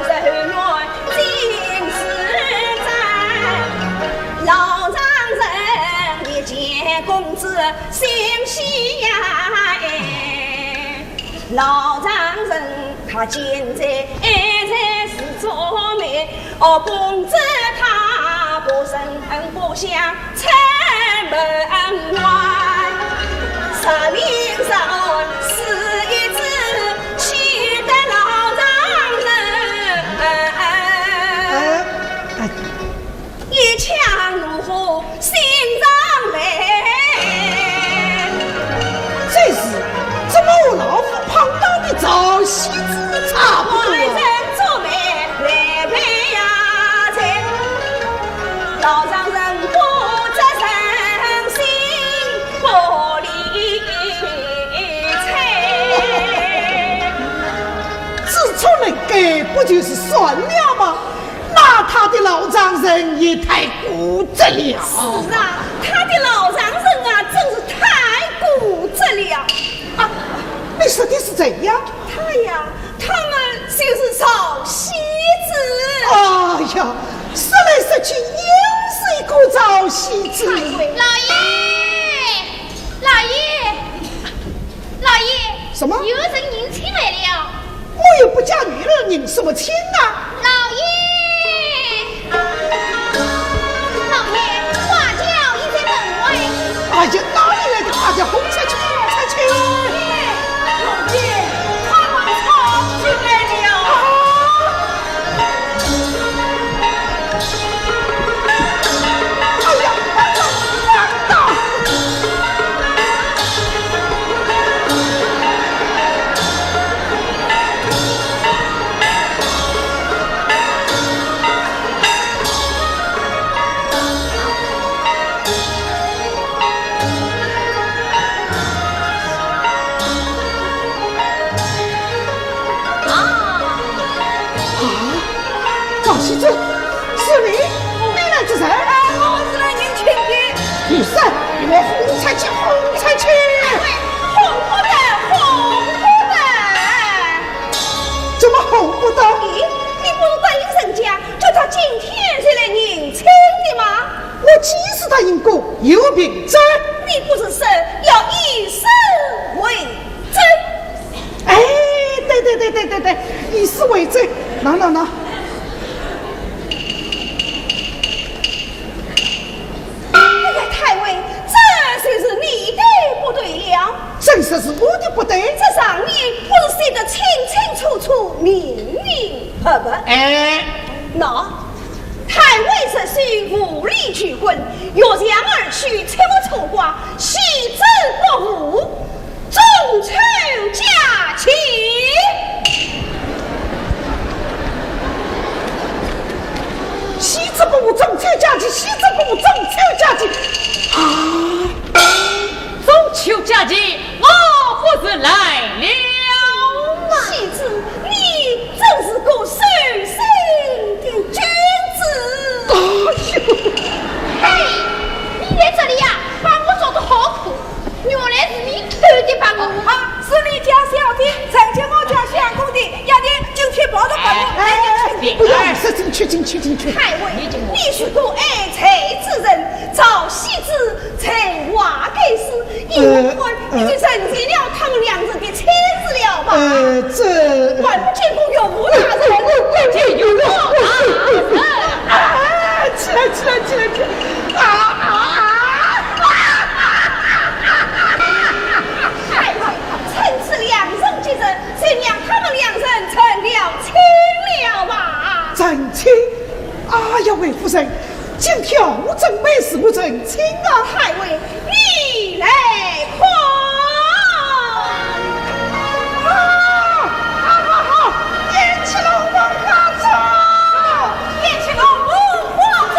人愿进士斩，老丈人一见公子心喜呀哎，老丈人他见在爱在是做媒，哦，公子他不忍不想 城门外，十名十二是一子，气得老丈人。哎，哎。一腔怒火心上来。这是怎么和老夫碰到的赵羲之差不多啊？官人做媒来陪呀谁？老丈人不知人心 不理睬。知错能改，不就是算了吗？那他的老丈人也太固执了。是啊，他的老丈人啊，真是太固执了。啊，你说的是谁呀？他呀， 他嘛就是赵羲之。哎呀，说来说去又是一个赵羲之。太尉。老爷，老爷，老爷，什么？有人迎亲来了。我又不嫁女儿，认什么亲啊？老爷，老爷，花轿已在门外。哎呀，哪里来的花轿？红彩旗，红彩旗。老爷，花轿进来了。啊！哎呀，哎呀，哎呀！ 啊，赵喜之，是你？你来做甚？哎，我是来迎亲的。你说，你我红彩旗，红彩旗。哎，红不得，红不得。怎么红不得？咦，你不是答应人家，叫他今天就来迎亲的吗？我几时答应过？有凭证。你不是说要以死为证？ 哎，对对对对对对，以死为证，喏喏喏。哎呀，太尉，这就是你的不对了。怎说是我的不对？这上面不是写得清清楚楚、明明白白？哎，喏，太尉这是无理取婚，越墙而去，切勿错怪，喜之不武。 中秋佳节。喜之不武，中秋佳节，喜之不武，中秋佳节。啊！中秋佳节，我不是来了吗？喜之，你真是个守信的君子。哎呦！嘿，你在这里呀，把我找得好苦。 原来是你偷的白鹅。啊，是你家小的，曾经我家相公的，丫头就去抱着白鹅。哎，哎，哎，不要，是进去，进去，进去。太尉，你是个爱才之人，赵喜之才华盖世，依我看，呃，你就成全了他们两人的妻子了吧？呃，这，还不见过岳父大人，不见岳父大人。啊，起来，起来，起来，起来！啊，啊，啊！ 太尉，趁此两人吉日，就让他们两人成了亲了吧。成亲？哎呀，魏夫人，今天何曾没事不成亲啊？太尉，你来看。啊，好，好，好，点起龙凤花烛。 点起龙凤花烛。